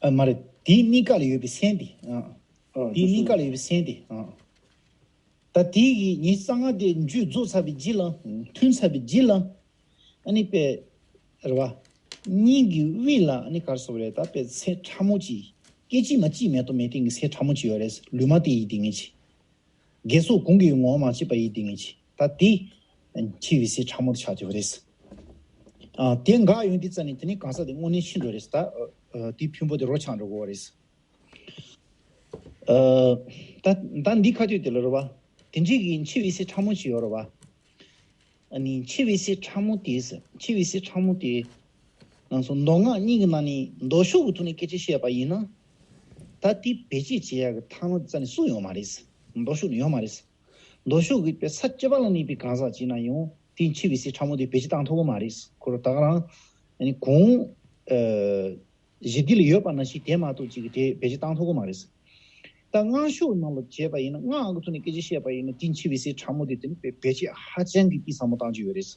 ཨ། མ་རེད། དེའི་གནས་སྐབས་ལ་ཡོད་པའི་སེམས་དེ། ཨ། ཨ། དེའི་གནས་སྐབས་ལ་ཡོད་པའི་སེམས་དེ། ཨ། ད་དེའི་གི་ཉི་ཤུ་རྩ་ལྔ་དེ་མཇུག་རྫོགས་ཚར་བའི་རྗེས་ལ། ཐུན་ཚར་བའི་རྗེས་ལ། ཨ་ནི་དཔེ་རེད་བ། སྙིང་གི་དབུས་ལ་ཨ་ནི་ག་རེ་ཟེར་དགོས་རེད། ད་དཔེ་སེམས་ཕྲ་མོ་ཅིག་སྐད་ཅིག་མ་གཅིག་མེད་དང་མེད་སྟེང་གི་སེམས་ཕྲ་མོ་ཅིག་ཡོད་རེད། ལུས་མ་དེ་ཡི་སྟེང་གི་ཅིག་དགེ་སོགས་གང་གི་ངོ་བོ་མ་ཕྱེད་པ་ཡི་སྟེང་གི་ཅིག་ད་དེ་འཆི་བའི་སེམས་ཕྲ་མོ་དེ་ཆགས་ཀྱི་ཡོད་རེད། ཨ། དེ་འགག་ཡོང་དུས་ཙ་ནས་དེ་ནི་གང་ཟག་དེ་དངོས་གནས་འཆི་འགྲོ་རེད། ད་ཨ་དེའི་ཕུང་པོ་དེ་རོ་ཆགས་འགྲོ་གི་ཡོད་རེད། ཨ། ད་ད་འདི་ཁ་ཐུག་དེ་ལ་རེད་བ། དེ་འདྲའི་གི་འཆི་བའི་སེམས་ཕྲ་མོ་ཞིག་ཡོད་རེད་བ། ཨ་ནི་འཆི་བའི་སེམས་ཕྲ་མོ་དེ། འཆི་བའི་སེམས་ཕྲ་མོ་དེ། ང་ཚོ་མདོ་སྔགས་གཉིས་ཀྱི་ནང་ནས་མདོ་ཕྱོགས་ཀྱི་ཐོག་ནས་སྐད་ཆ་བཤད་པ་ཡིན་ན། ད་དེ་བེད་སྤྱོད་བྱེད་ཡག་གི་ཐབས་ལམ་རྩ་ནས་སུ་ཡོད་མ་རེད། མདོ་ཕྱོགས་ནས་ཡོད་མ་རེད། མདོ་ཕྱོགས་ཀྱི་དཔེ་ས་བཅུ་པ་ལ་གནས་པའི་གང་ཟག་ཅིག་ན་ཡང་དེ་འཆི་བའི་སེམས་ཕྲ་མོ་དེ་བེད་སྤྱོད་བཏང་ཐུབ་ཀྱི་མ་རེད། ཁོ་རང་ད་ག་རང་ཨ་ནི་གང་ཨ་ཞི་བདེ་ལ་ཡོད་པ་ནང་བཞིན་དེ་མ་གཏོགས་ཅིག་གིས་དེ་བེད་སྤྱོད་བཏང་ཐུབ་ཀྱི་མ་རེད། ད་སྔགས་ཕྱོགས་ནང་ལ་བྱས་པ་ཡིན་ན། སྔགས་ཀྱི་ཐོག་ནས་སྐད་ཆ་བཤད་པ་ཡིན་ན། དེ་འཆི་བའི་སེམས་ཕྲ་མོ་དེ་དེ་ནི་དཔེ་བེད་སྤྱོད་ཧ་ཅང་གི་དེ་ཟབ་མོ་བཏང་རྒྱུ་ཡོད་རེད།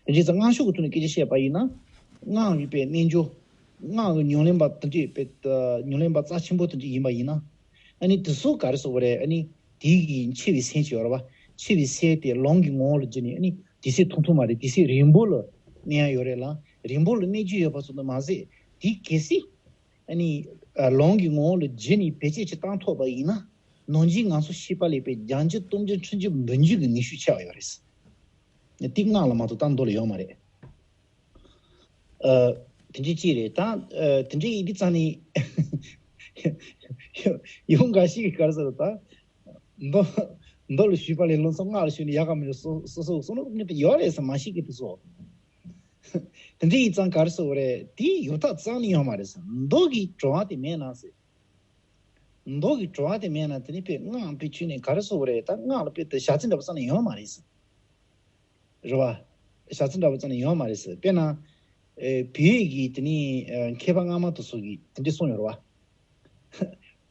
དེ་འདྲ་ཙང་སྔགས་ཕྱོགས་ཀྱི་ཐོག་ནས་སྐད་ཆ་བཤད་པ་ཡིན་ན། སྔགས་ཀྱི་དཔེ་རྣལ་འབྱོར། སྔགས་ཀྱི་ཉམས་ལེན་པ་དེ་འདྲའི་དཔེ་ཉམས་ལེན་པ་རྩ་ཆེན་པོ་དེ་འདྲ་ཡིན་པ་ཡིན་ན། ཨ་ནི་དེ་ཚོ་ག་རེ་ཟེར་དགོས་རེད། ཨ་ནི་དེ་གི་འཆི་བའི་སེམས་ཅིག་ཡོད་རེད་བ། འཆི་བའི་སེམས་དེ་ལམ་གྱི་ངོ་བོ་ལ་བརྒྱུད་ནས། ཨ་ནི་དེ་སེམས་ཐུང་ཐུང་མ་རེད། དེ་སེམས་རིང་པོ་ལ་གནས་ཡ་ཡོད་རེད་ལ། རིང་པོ་ལ་གནས་རྒྱུ་ཡོད་པ་ཚོ་དེ་མ་ཟད། དེ་གལ་སྲིད་ཨ་ནི་ལམ་གྱི་ངོ་བོ་ལ་བརྒྱུད་ནས་བེད་སྤྱོད་ཅིག་བཏང་ཐུབ་པ་ཡིན་ན། ནམ་རྒྱུན་ང་ཚོ་ཤེས་པ་ལས་དཔེ་བརྒྱ་འགྱུར་སྟོང་འགྱུར་ཁྲི་འགྱུར་འབུམ་འགྱུར་གྱི་ནུས་ཤུགས་ཆེ་བ་ཡོད་རེད། དེ་སྔགས་ལ་མ་གཏོགས་ད་མདོ་ལ་ཡོད་མ་རེད། ཨ། དེ་འདྲ་ཅིག་རེད་ད། ཨ། དེ་འདྲ་ཡིན་དུས་ཙང་ནས་ཡང་འགའ་ཞིག་གིས་ག་རེ་ཟེར་ད། མདོ་མདོ་ལ་ཞུས་པ་ལས་ལམ་སང་སྔགས་ལ་ཞུས་ན་ཡག་ག་མི་འདུག་སོ་སོ་སོ་སོ་ནི་ཡོད་རེད་ཟེར། མ་ཤེས་ཀི་དེ་ཚོ། དེ་འདྲ་ཡིན་ཙང་ག་རེ་ཟེར་དགོས་རེད། དེ་ཡོད་ཐབས་རྩ་ནས་ཡོད་མ་རེད་ཟེར། མདོ་གི་གྲོལ་བ་དེ་མེད་ན་ཟེར། མདོ་གི་གྲོལ་བ་དེ་མེད་ན་དེ་ནི་དཔེ་སྔགས་དཔེ་ཆོས་ནི་ག་རེ་ཟེར་དགོས་རེད། ད་སྔགས་ལ་དཔེ་དེ་བྱ་ཚིག་འདྲ་པོ་རྩ་ནས་ཡོད་མ་རེད་ཟེར། རེད་བ། བྱ་ཚིག་འདྲ་པོ་རྩ་ནས་ཡོད་མ་རེད་ཟེར། དཔེར་ན། ཨེ། བོད་ཡིག་གི་དེ་ནི་ཨེ། མཁས་པ་སྔ་མ་དེ་ཚོ་གིས་དེ་འདྲ་གསུངས་ཡོད་རེད་བ།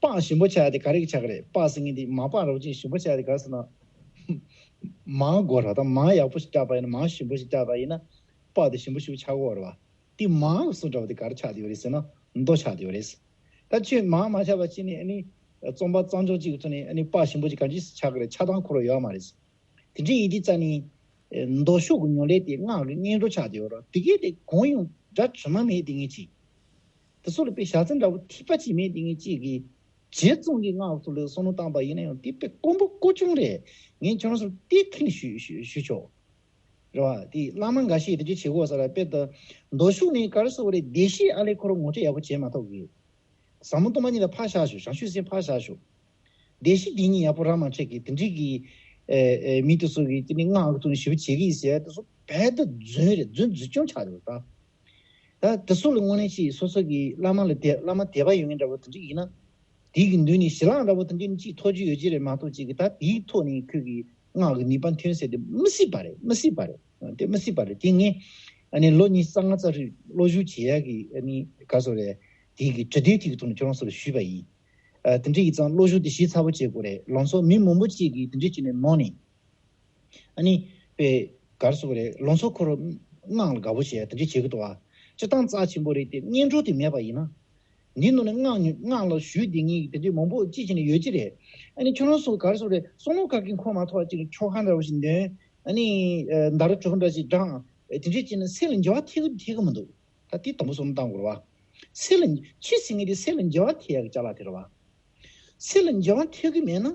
པགས་ཞིམ་པོ་ཆགས་ཡ་དེ་ག་རེ་གི་ཆགས་ཀྱི་རེད། པགས་ཟེར་མཁན་དེ་མ་པགས་འདྲ་པོ་ཅིག་ཞིམ་པོ་ཆགས་ཡ་དེ་ག་རེ་ཟེར་ན། མར་དགོས་རེད། ད་མར་ཡག་པོ་ཞིག་བཀྲ་བ་ཡིན་ན། མར་ཞིམ་པོ་ཞིག་བཀྲ་བ་ཡིན་ན། པགས་དེ་ཞིམ་པོ་ཞིག་ཆགས་ཀྱི་ཡོད་རེད་བ། དེ་མར་གསུངས་འདྲ་པོ་དེ་ག་རེ་ཆགས་བསྡད་ཡོད་རེད་ཟེར་ན། མདོ་ཆགས་བསྡད་ཡོད་རེད། ད་ཁྱོད་མར་མ་ཆགས་པ་ཅིག་ནས་ཨ་ནི། རྩོམ་པ་རྩོམ་སྐྱོར་ཅིག་གི་ཐོག་ནས་ཨ་ནི་པགས་ཞིམ་པོ་ཅིག་ག་འདྲ་ཆགས་ཀྱི་རེད། ཆགས་སྟངས་ཁོ་རང་ཡོད་མ་རེད། དེ་འདྲ་ཡིན་དུས་ཙང་ནས། མདོ་ཕྱོགས་ཀྱི་ཉམས་ལེན་དེ་སྔགས་ཀྱི་སྔོན་འགྲོ་ཆགས་བསྡད་ཡོད་རེད། དེ་གས་དེ་གང་ཡང་འདྲ་དྲི་མ་མེད་དེ་ངེས་ཅིག་དེ་ཚོ་ལ་དཔེ་བྱ་ཚིག་འདྲ་པོ་ཐིགས་པ་གཅིག་མེད་དེ་ངེས་ཅིག་གིས། ཇི་ཙམ་གྱི་སྔགས་ཚོ་ལ་བསམ་བློ་བཏང་པ་ཡིན་ན་ཡང་དེ་དཔེ་དཀོན་པོ་དཀོན་ཆུང་རེད། ངས་ཁྱོད་རང་ཚོར་དེ་ཁས་ལེན་ཞུ་ཞུ་ཞུ་ཆོག་རེད་བ། དེ་བླ་མ་འགའ་ཤས་དེ་འདྲ་བྱེད་དགོས་ས་རེད། དཔེ་ད་མདོ་ཕྱོགས་ནས་ག་རེ་ཟེར་དགོས་རེད། བདེ་གཤེགས་ཨ་ལས་ཁོ་རང་ངོ་སྤྲོད་ཡག་པོ་བྱས་མ་ཐུབ་གི། ཟབ་མོ་སྟོང་པ་ཉིད་ལ་ཕར་བཞག་ཞོག་བྱང་ཆུབ་སེམས་ཕར་བཞག་ཞོག་བདེ་གཤེགས་དེ་ཉིད་ཡག་པོ་ར་མ་འཕྲད་གི། དེ་འདྲའི་གི་ཨེ་ཨེ་མི་དེ་ཚོ་གི་དེ་ནི་སྔགས་ཀྱི་ཐོག་ནས་ཞེ་པོ་བྱེད་ཀྱི་ཡིན་ཟེར་ཡ་དེ་ཚོ་རྦད་དེ་རྫུན་རེད། རྫུན་རྫུན་རྐྱང་ཆགས་རེད་ད། ད་དེ་ཚོ་ལ་དངོས་གནས་ཅིག་སོ་སོ་གི་བླ་མ་ལ་དད། བླ་མ་དད་པ་ཡོད་མཁན་འདྲ་པོ་དེ་འདྲ་ཡིན་ན། དེ་གི་མདུན་ནས་ཞི་ལྷག་འདྲ་པོ་དེ་འདྲ་ཅིག་ཐོབ་རྒྱུ་ཡོད་ཀྱི་རེད་མ་གཏོགས། ཅིག་གི་ད་དེའི་ཐོག་ནས་ཁོས་གི་སྔགས་ཀྱི་ནུས་པ་ཐོན་ཟེར་དེ་མི་སྲིད་པ་རེད། མི་སྲིད་པ་རེད། དེ་མི་སྲིད་པ་རེད། དེ་ངས་ཨ་ནི་ལོ་ཉི་ཤུ་རྩ་ལྔ་རྩ་དྲུག་སློབ་ཞུགས་བྱེད་ཡ་གི་ཨ་ནི་ག་ཟེར་རེད། དེ་གི་དྲི་དེབ་དེ་གི་ཐོག་ནས་ཁྱོད་རང་ཚོ་ལ་ཞུས་པ་ཡིན། ཨ། དེ་འདྲ་ཡིན་ཙང་སློབ་ཞུགས་དེ་ཞིབ་ཚགས་པོ་བྱེད་དགོས་རེད། ལམ་སང་མི་མང་པོ་ཅིག་གིས་དེ་འདྲ་བྱས་ནས་ནོར་ནས། ཨ་ནི་དཔེ་ག་རེ་ཟེར་དགོས་རེད། ལམ་སང་ཁོ་རང་སྔགས་ལ་དགའ་པོ་བྱས་དེ་འདྲ་བྱེད་ཀྱི་འདུག་ཨ། སྤྱིར་བཏང་རྩ་ཆེན་པོ་རེད་དེ། སྔོན་འགྲོ་དེ་མེད་པ་ཡིན་ན། འདི་ནང་ནས་སྔགས་སྔགས་ལ་ཞུགས་བསྡད་མཁན་གྱི་དེ་འདྲའི་མང་པོ་ཅིག་བྱས་ནས་ཡོད་ཀྱི་རེད། ཨ་ནི་ཁྱོད་རང་ཚོ་ག་རེ་ཟེར་རེད། བསམ་བློ་ག་གེ་འཁོར་མ་ཐུབ་པ་ཅིག་ཆོ་ག་འདྲ་བོ་ཞིག་འདོན། ཨ་ནི་ཨ་མདའ་ར་གྲུ་པ་འདྲ་ཞིག་བགྲངས། ཨ་དེ་འདྲས་བྱས་ནས་སེམས་ལ་འགྱུར་བ་ཐེབས་ཀྱི་ཐེབས་ཀྱི་མི་འདུག་ད་དེ་དང་པོ་བསམ་བློ་བཏང་དགོས་རེད་བ། སེམས་ལ་ཆོས་ཟེར་མཁན་དེ་སེམས་ལ་འགྱུར་བ་ཐེབས་ཡག་གི་ཅ་ལག་དེ་རེད་བ། སེམས་ལ་འགྱུར་བ་ཐེབས་ཀྱི་མེད་ན།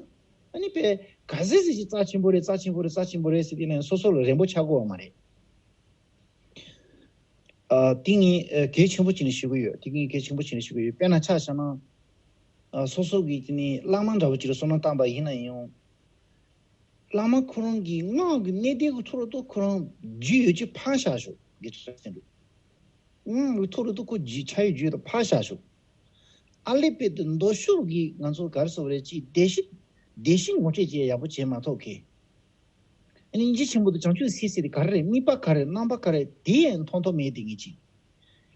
ཨ་ནི་དཔེ་ག་ཚོད་ཟེར་ཞིག་རྩ་ཆེན་པོ་རེད། རྩ་ཆེན་པོ་རེད། རྩ་ཆེན་པོ་རེད་ཟེར་དེ་ནས་སོ་སོ་ལ་རན་པོ་ཆགས་དགོས་པ་མ་རེད། ཨ་དེ་ངས་ཨ་གལ་ཆེན་པོ་བྱས་ནས་ཞུ་གི་ཡོད། དེ་ངས་གལ་ཆེན་པོ་བྱས་ནས་ཞུ་གི་ཡོད། དཔེར་ན་ཆ་བཞག་ན། ཨ་སོ་སོ་གི་དེ་ནས་བླ་མ་འདྲ་བོ་ཅིག་ལ་བསམ་བློ་བཏང་པ་ཡིན་ན་ཡང་། བླ་མ་ཁོ་རང་གི་སྔགས་ཀྱི་གནད་དོན་གྱི་ཐོག་ལ་ཏོ་ཁོ་རང་རྒྱུས་ཡོད་ཅིག་ཕར་བཞག་ཞོག་གི་ཆ་ཟིན་འདུག་སྔགས་ཀྱི་ཐོག་ལ་ཏོ་ཁོ་རྒྱུས་ཆ་ཡོད་རྒྱུས་དང་ཕར་བཞག་ཞོག་ཨ་ལེ་པེ་དེ་མདོ་ཕྱོགས་ཀྱི་ང་ཚོ་ག་རེ་ཟེར་བ་རེད། ཅིག་བདེ་གཤེགས་བདེ་གཤེགས་ངོ་སྤྲོད་ཅིག་ཡག་པོ་བྱས་མ་ཐུབ་གི། ཨ་ནི་སྙིང་རྗེ་ཆེན་པོ་དང་བྱང་ཆུབ་སེམས་ཟེར་དེ་ག་རེ་རེད། དམིགས་པ་ག་རེ་རེད། རྣམ་པ་ག་རེ་རེད། དེ་ཡང་མཐོང་ཐོག་མེད་དེ་ངེས་ཅིག་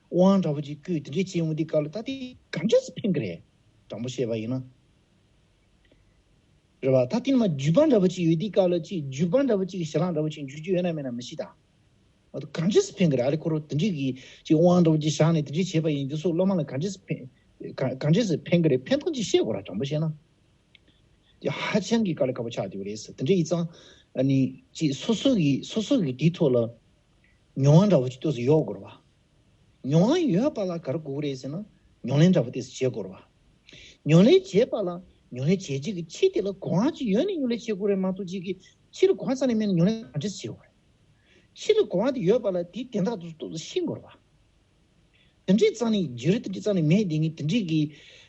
དབང་འདྲ་བོ་ཅིག་བསྐུར་དེ་འདྲས་བྱས་འོང་དུས་སྐབས་ལ་ད་དེ་ག་འདྲས་སེ་ཕན་གི་རེད། དྲང་པོ་བཤད་པ་ཡིན་ན། རེད་བ། ད་དེ་ནི་མ་བརྒྱུད་པ་འདྲ་བོ་ཅིག་ཡོད་དུས་སྐབས་ལ་ཅིག་བརྒྱུད་པ་འདྲ་བོ་ཅིག་གི་ཞལ་ལག་འདྲ་བོ་ཅིག་འཇུག་རྒྱུ་ཡོད་ན་མེད་ན་མི་ཤེས་ད། འོ་ད་ག་འདྲས་སེ་ཕན་གི་རེད། ཨ་རེ་ཁོ་རང་དེ་འདྲས་ཀྱི་ཅིག་དབང་འདྲ་བོ་ཅིག་བཞག་ནས་དེ་འདྲས་བྱས་པ་ཡིན་དུས་སོ་སློབ་མ་ལ་ག་འདྲས་སེ་ཕན་ག་ག་འདྲས་སེ་ཕན་གི་རེད། ཕན་ཐོགས་ཅིག་བཤད་དགོས་ར། དྲང་པོ་བཤད་ན། དེ་ཧ་ཅང་གི་དཀའ་ལས་ཁག་པོ་ཆགས་བསྡད་པ་རེད་ཟེར། དེ་འདྲ་ཡིན་ཙང་ཨ་ནི་ཅིག་སོ་སོ་གི་སོ་སོ་གི་དེའི་ཐོག་ལ་མྱོང་བ་འདྲ་བོ་ཅིག་ཏོག་ཙམ་ཡོད་དགོས་རེད་བ། མྱོང་བ་ཡོད་པ་ལ་ག་རེ་དགོས་ཀྱི་རེད་ཟེར་ན། ཉམས་ལེན་འདྲ་བོ་ཏོག་ཙམ་བྱེད་དགོས་རེད་བ། ཉམས་ལེན་བྱེད་པ་ལ་ཉམས་ལེན་བྱེད་རྒྱུ་གི་ཆེད་དེ་ལ་གོ་བ་ཅིག་ཡོད་ནས་ཉམས་ལེན་བྱེད་དགོས་རེད་མ་གཏོགས་ཅིག་གི་ཕྱི་ལ་གོ་བ་རྩ་ནས་མེད་ན་ཉམས་ལེན་ག་འདྲས་བྱེད་དགོས་རེད། ཕྱི་ལ་གོ་བ་དེ་ཡོད་པ་ལ་དེ་དོན་དག་ཏུ་ཏོག་ཙམ་ཤེས་དགོས་རེད་བ། དེ་འདྲའི་རྩ་ནས་བརྗོད་རེས་དེ་འདྲའི་རྩ་ནས་མེད་དེ་ངས་དེ་འདྲའི་གི་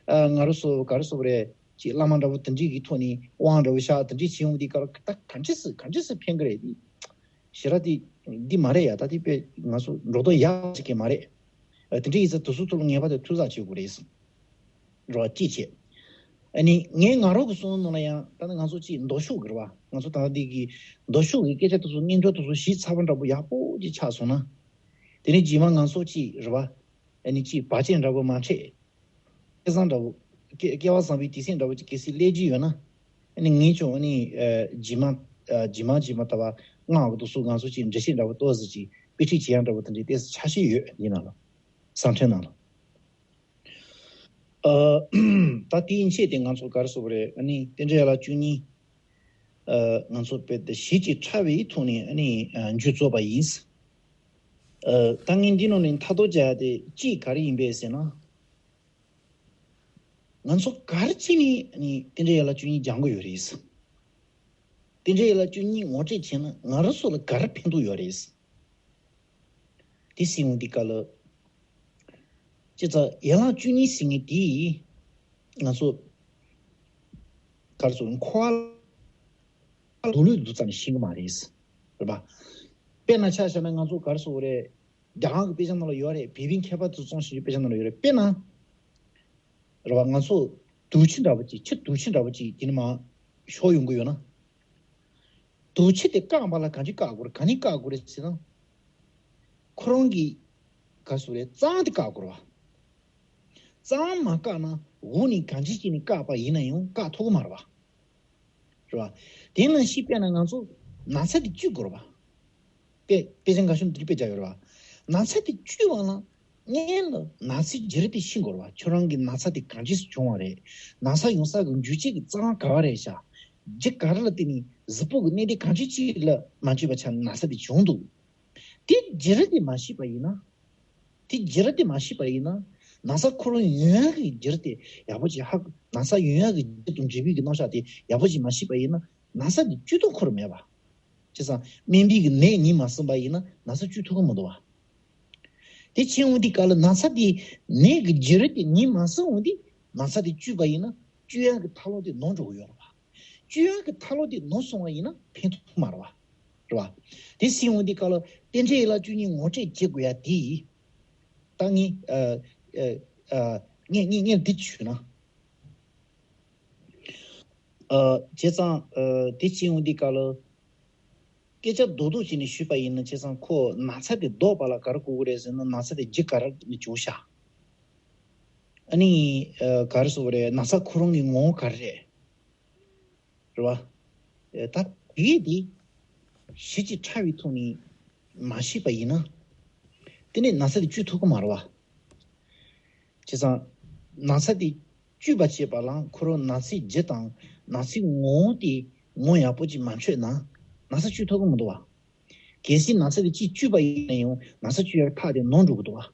ཨ་ང་རང་ཚོ་ག་རེ་ཟེར་དགོས་རེད། ཅིག་བླ་མ་འདྲ་བོ་དེ་འདྲའི་གི་ཐོག་ནས་དབང་འདྲ་བོ་བཞག་དེ་འདྲའི་བྱེད་ཡོང་དུས་སྐབས་ལ་ད་ག་འདྲས་སེ་ག་འདྲས་སེ་ཕན་གི་རེད། དེ་ཞེ་དྲག་དེ་འདི་མ་རེད་ཡ། ད་དེ་དཔེ་ང་ཚོ་འགྲོ་སྟངས་ཡག་ཅིག་གི་མ་རེད། ཨ་དེ་འདྲའི་ཡིན་ཙང་དེ་ཚོ་ཐོག་ལ་ངེས་པར་དུ་ཐུགས་གཟབ་བྱེད་དགོས་རེད། རེད་བ། གཅིག་བྱས། ཨ་ནི་ངས་ང་རང་གི་བསམ་བློ་ནང་ལ་ཡང་ད་ནི་ང་ཚོ་ཅིག་མདོ་ཕྱོགས་ཀྱི་རེད་བ། ང་ཚོ་ད་ལྟ་འདི་གི་མདོ་ཕྱོགས་ཀྱི་སྐད་ཆ་དེ་ཚོ་སྙན་སྒྲོན་དེ་ཚོ་ཞིབ་ཚགས་པ་འདྲ་པོ་ཡག་པོ་ཅིག་ཆགས་སོང་ན། དེ་ནས་རྗེས་མ་ང་ཚོ་ཅིག་རེད་བ། ཨ་ནི་ཅིག་བར་ཆད་འདྲ་པོ་མ་འཕྲད། སྐལ་བཟང་འདྲ་པོ། སྐལ་སྐལ་བ་བཟང་པོའི་དུས་ཚོད་འདྲ་པོ་ཅིག་གལ་སྲིད་སླེབས་ཀྱི་ཡོད་ན། ཨ་ནི་ངས་ཀྱང་ཨ་ནི་ཨ་རྗེས་མ་ཨ་རྗེས་མ་རྗེས་མ་ད་བ་སྔགས་ཀྱི་དེ་ཚོ་ང་ཚོ་ཅིག་འགྲེལ་བཤད་འདྲ་པོ་ཏོག་ཙམ་ཅིག་དཔེ་ཁྲིད་བྱེད་ཡག་འདྲ་པོ་དེ་འདྲའི་ཏོག་ཙམ་ཆ་ཤས་ཡོད་འདི་ནང་ལ། གསང་འཕྲིན་ནང་ལ། ཨ་ད་དེའི་ཆེད་དེ་ང་ཚོ་ག་རེ་ཟེར་དགོས་རེད། ཨ་ནི་རྟེན་འབྲེལ་ཡན་ལག་བཅུ་གཉིས། ཨ་ང་ཚོ་དཔེ་དེ་ཞིབ་ཅིང་ཕྲ་བའི་ཐོག་ནས་ཨ་ནི་ཨ་མཇུག་རྫོགས་པ་ཡིན། ཨ་ད་ངས་འདི་ནང་ནས་མཐའ་སྡོམ་བྱ་ཡ་དེ་གཅིག་ག་རེ་ཡིན་པས་ཟེར་ན། ང་ཚོ་ག་རེ་བྱས་ནས་ཨ་ནི་རྟེན་འབྲེལ་ཡན་ལག་བཅུ་གཉིས་སྦྱང་གི་ཡོད་རེད། རྟེན་འབྲེལ་ཡན་ལག་བཅུ་གཉིས་ངོ་སྤྲོད་བྱས་ན་ང་རང་ཚོ་ལ་ག་རེ་ཕན་ཐོགས་ཡོད་རེད། དེ་སྲིད་འོང་འདི་ག་ལ། ཅེས་ཙང་ཡན་ལག་བཅུ་གཉིས་ཟེར་མཁན་དེ་ང་ཚོ་ག་རེ་ཟེར་འཁོར་བ་ལ་འདུག་ལུགས་འདུག་ཙམ་ནས་ཤེས་གི་མ་རེད། རེད་པ། དཔེར་ན་ཆ་བཞག་ན་ང་ཚོ་ག་རེ་ཟེར་དགོས་རེད། རྒྱ་གར་གྱི་དཔེ་ཆ་ནང་ལ་ཡོད་རེད། བེ་བིན་ཁྱད་པར་དུ་བཙོང་ཞིང་དཔེ་ཆ་ནང་ལ་ཡོད་རེད། དཔེར་ན། རེད་པ། ང་ཚོ་དུག་ཆུ་འདྲ་པོ་ཅིག་ཆུ་དུག་ཆུ་འདྲ་པོ་ཅིག་དེ་ནས་མར་ཤོར་ཡོང་གི་ཡོད་ན། དུག་ཆུ་དེ་བཀག་པ་ལ་གང་ཅི་བཀག་དགོས་རེད། གང་ནས་བཀག་དགོས་རེད་ཟེར་ན། ཁོ་རང་གི་ག་རེ་ཟེར་དགོས་རེད། རྩང་དེ་བཀག་དགོས་རེད་པ། རྩང་མ་བཀག་ན་འོག་ནས་གང་ཅི་བྱས་ནས་བཀག་པ་ཡིན་ན་ཡང་བཀག་ཐུབ་ཀྱི་མ་རེད་པ། རེད་པ། དེ་ནང་བཞིན་དཔེར་ན་ང་ཚོ་ན་ཚ་དེ་བཅོས་དགོས་རེད་པ། དཔེ་དཔེ་ཆ་འགའ་ཤས་འདིར་དཔེ་བརྒྱབ་ཡོད་རེད་པ། ན་ཚ་དེ་བཅོས་པ་ལ་སྔོན་ལ་ན་ཚའི་བྱེད་རིམ་དེ་ཤེས་དགོས་རེད་པ། ཁྱོད་རང་གི་ན་ཚ་དེ་གང་ཅི་བྱུང་བ་རེད། ན་ཚ་ཡོང་ས་གི་འཇུག་བྱེད་ཀྱི་རྩ་བ་ག་བ་རེད་ཤག་རྒྱུ་ག་རེ་ལ་བརྟེན་ནས་གཟུགས་པོ་གི་གནད་དོན་གང་ཅི་ཅིག་ལ་མ་བཅོས་པ་ཆགས་ནས་ན་ཚ་དེ་བྱུང་འདུག་དེ་བྱེད་རིམ་དེ་མ་ཤེས་པ་ཡིན་ན། དེ་བྱེད་རིམ་དེ་མ་ཤེས་པ་ཡིན་ན། ན་ཚ་ཁོ་རང་ཡོང་ཡག་གི་བྱེད་རིམ་དེ་ཡག་པོ་ཅིག་ཧ། ན་ཚ་ཡོང་ཡག་གི་རྒྱུ་དང་འབྲས་བུ་གི་རྣམ་གཞག་དེ་ཡག་པོ་ཅིག་མ་ཤེས་པ་ཡིན་ན། ན་ཚ་དེ་བཅོས་ཐབས་ཁོ་རང་མེད་པ། བྱས་ཙང་སྨན་པའི་གི་ནད་ཉིད་མ་ཟིན་པ་ཡིན་ན་ན་ཚ་བཅོས་ཐུབ་ཀྱི་མི་འདུག་པ། དེ་བྱས་འོང་དུས་སྐབས་ལ་ན་ཚ་དེ་ནད་ཀྱི་བྱེད་རིམ་དེ་ཉིད་མ་ཟིན་འོང་དུས་ན་ཚ་དེ་བཅོས་པ་ཡིན་ན་བཅོས་ཡག་གི་ཐབས་ལམ་དེ་ནོར་འགྲོ་གི་ཡོད་རེད་པ། བཅོས་ཡག་གི་ཐབས་ལམ་དེ་ནོར་སོང་བ་ཡིན་ན་ཕན་ཐོགས་མ་རེད་པ། རེད་པ། དེ་སྲིད་འོང་དུས་སྐབས་ལ་རྟེན་འབྲེལ་ཡན་ལག་བཅུ་གཉིས་ངོ་སྤྲོད་བྱེད་དགོས་ཡ་དེ་ཡིན། ད་ངས་ཨ་ཨ་ཨ་ངས་ངས་ངས་འདི་ཞུས་ན། ཨ་བྱས་ཙང་ཨ་དེ་བྱས་འོང་དུས་སྐབས་ལ། སྐད་ཆ་རྡོག་རྡོག་བྱས་ནས་ཞུས་པ་ཡིན་ན། བྱས་ཙང་ཁོ་ན་ཚ་དེ་ཟློག་པ་ལ་ག་རེ་དགོས་ཀྱི་རེད་ཟེར་ན། ན་ཚ་དེ་རྒྱུ་ག་རེ་ནས་བྱུང་ཤག་ཨ་ནི་ཨ་ག་རེ་ཟེར་དགོས་རེད། ན་ཚ་ཁོ་རང་གི་ངོ་བོ་ག་རེ་རེད། རེད་པ། ཨ་ད་དེ་དེ་ཞིབ་ཅིང་ཕྲ་བའི་ཐོག་ནས་མ་ཤེས་པ་ཡིན་ན། དེ་ནས་ན་ཚ་དེ་བཅོས་ཐུབ་ཀྱི་མ་རེད་བ། བྱས་ཙང་ན་ཚ་དེ་བཅོས་པ་བྱེད་པ་ལ་ཁོ་རང་ན་ཚའི་རྒྱུ་དང་ན་ཚའི་ངོ་བོ་དེ་ངོ་ཡག་པོ་ཅིག་མ་བཅོས་ན་ན་ཚ་བཅོས་ཐུབ་ཀྱི་མི་འདུག་བ། གལ་སྲིད་ན་ཚ་དེ་གཅིག་བཅོས་པ་ཡིན་ན་ཡང་ན་ཚ་བཅོས་ཡག་ཐག་དེ་ནོར་འགྲོ་གི་འདུག་བ།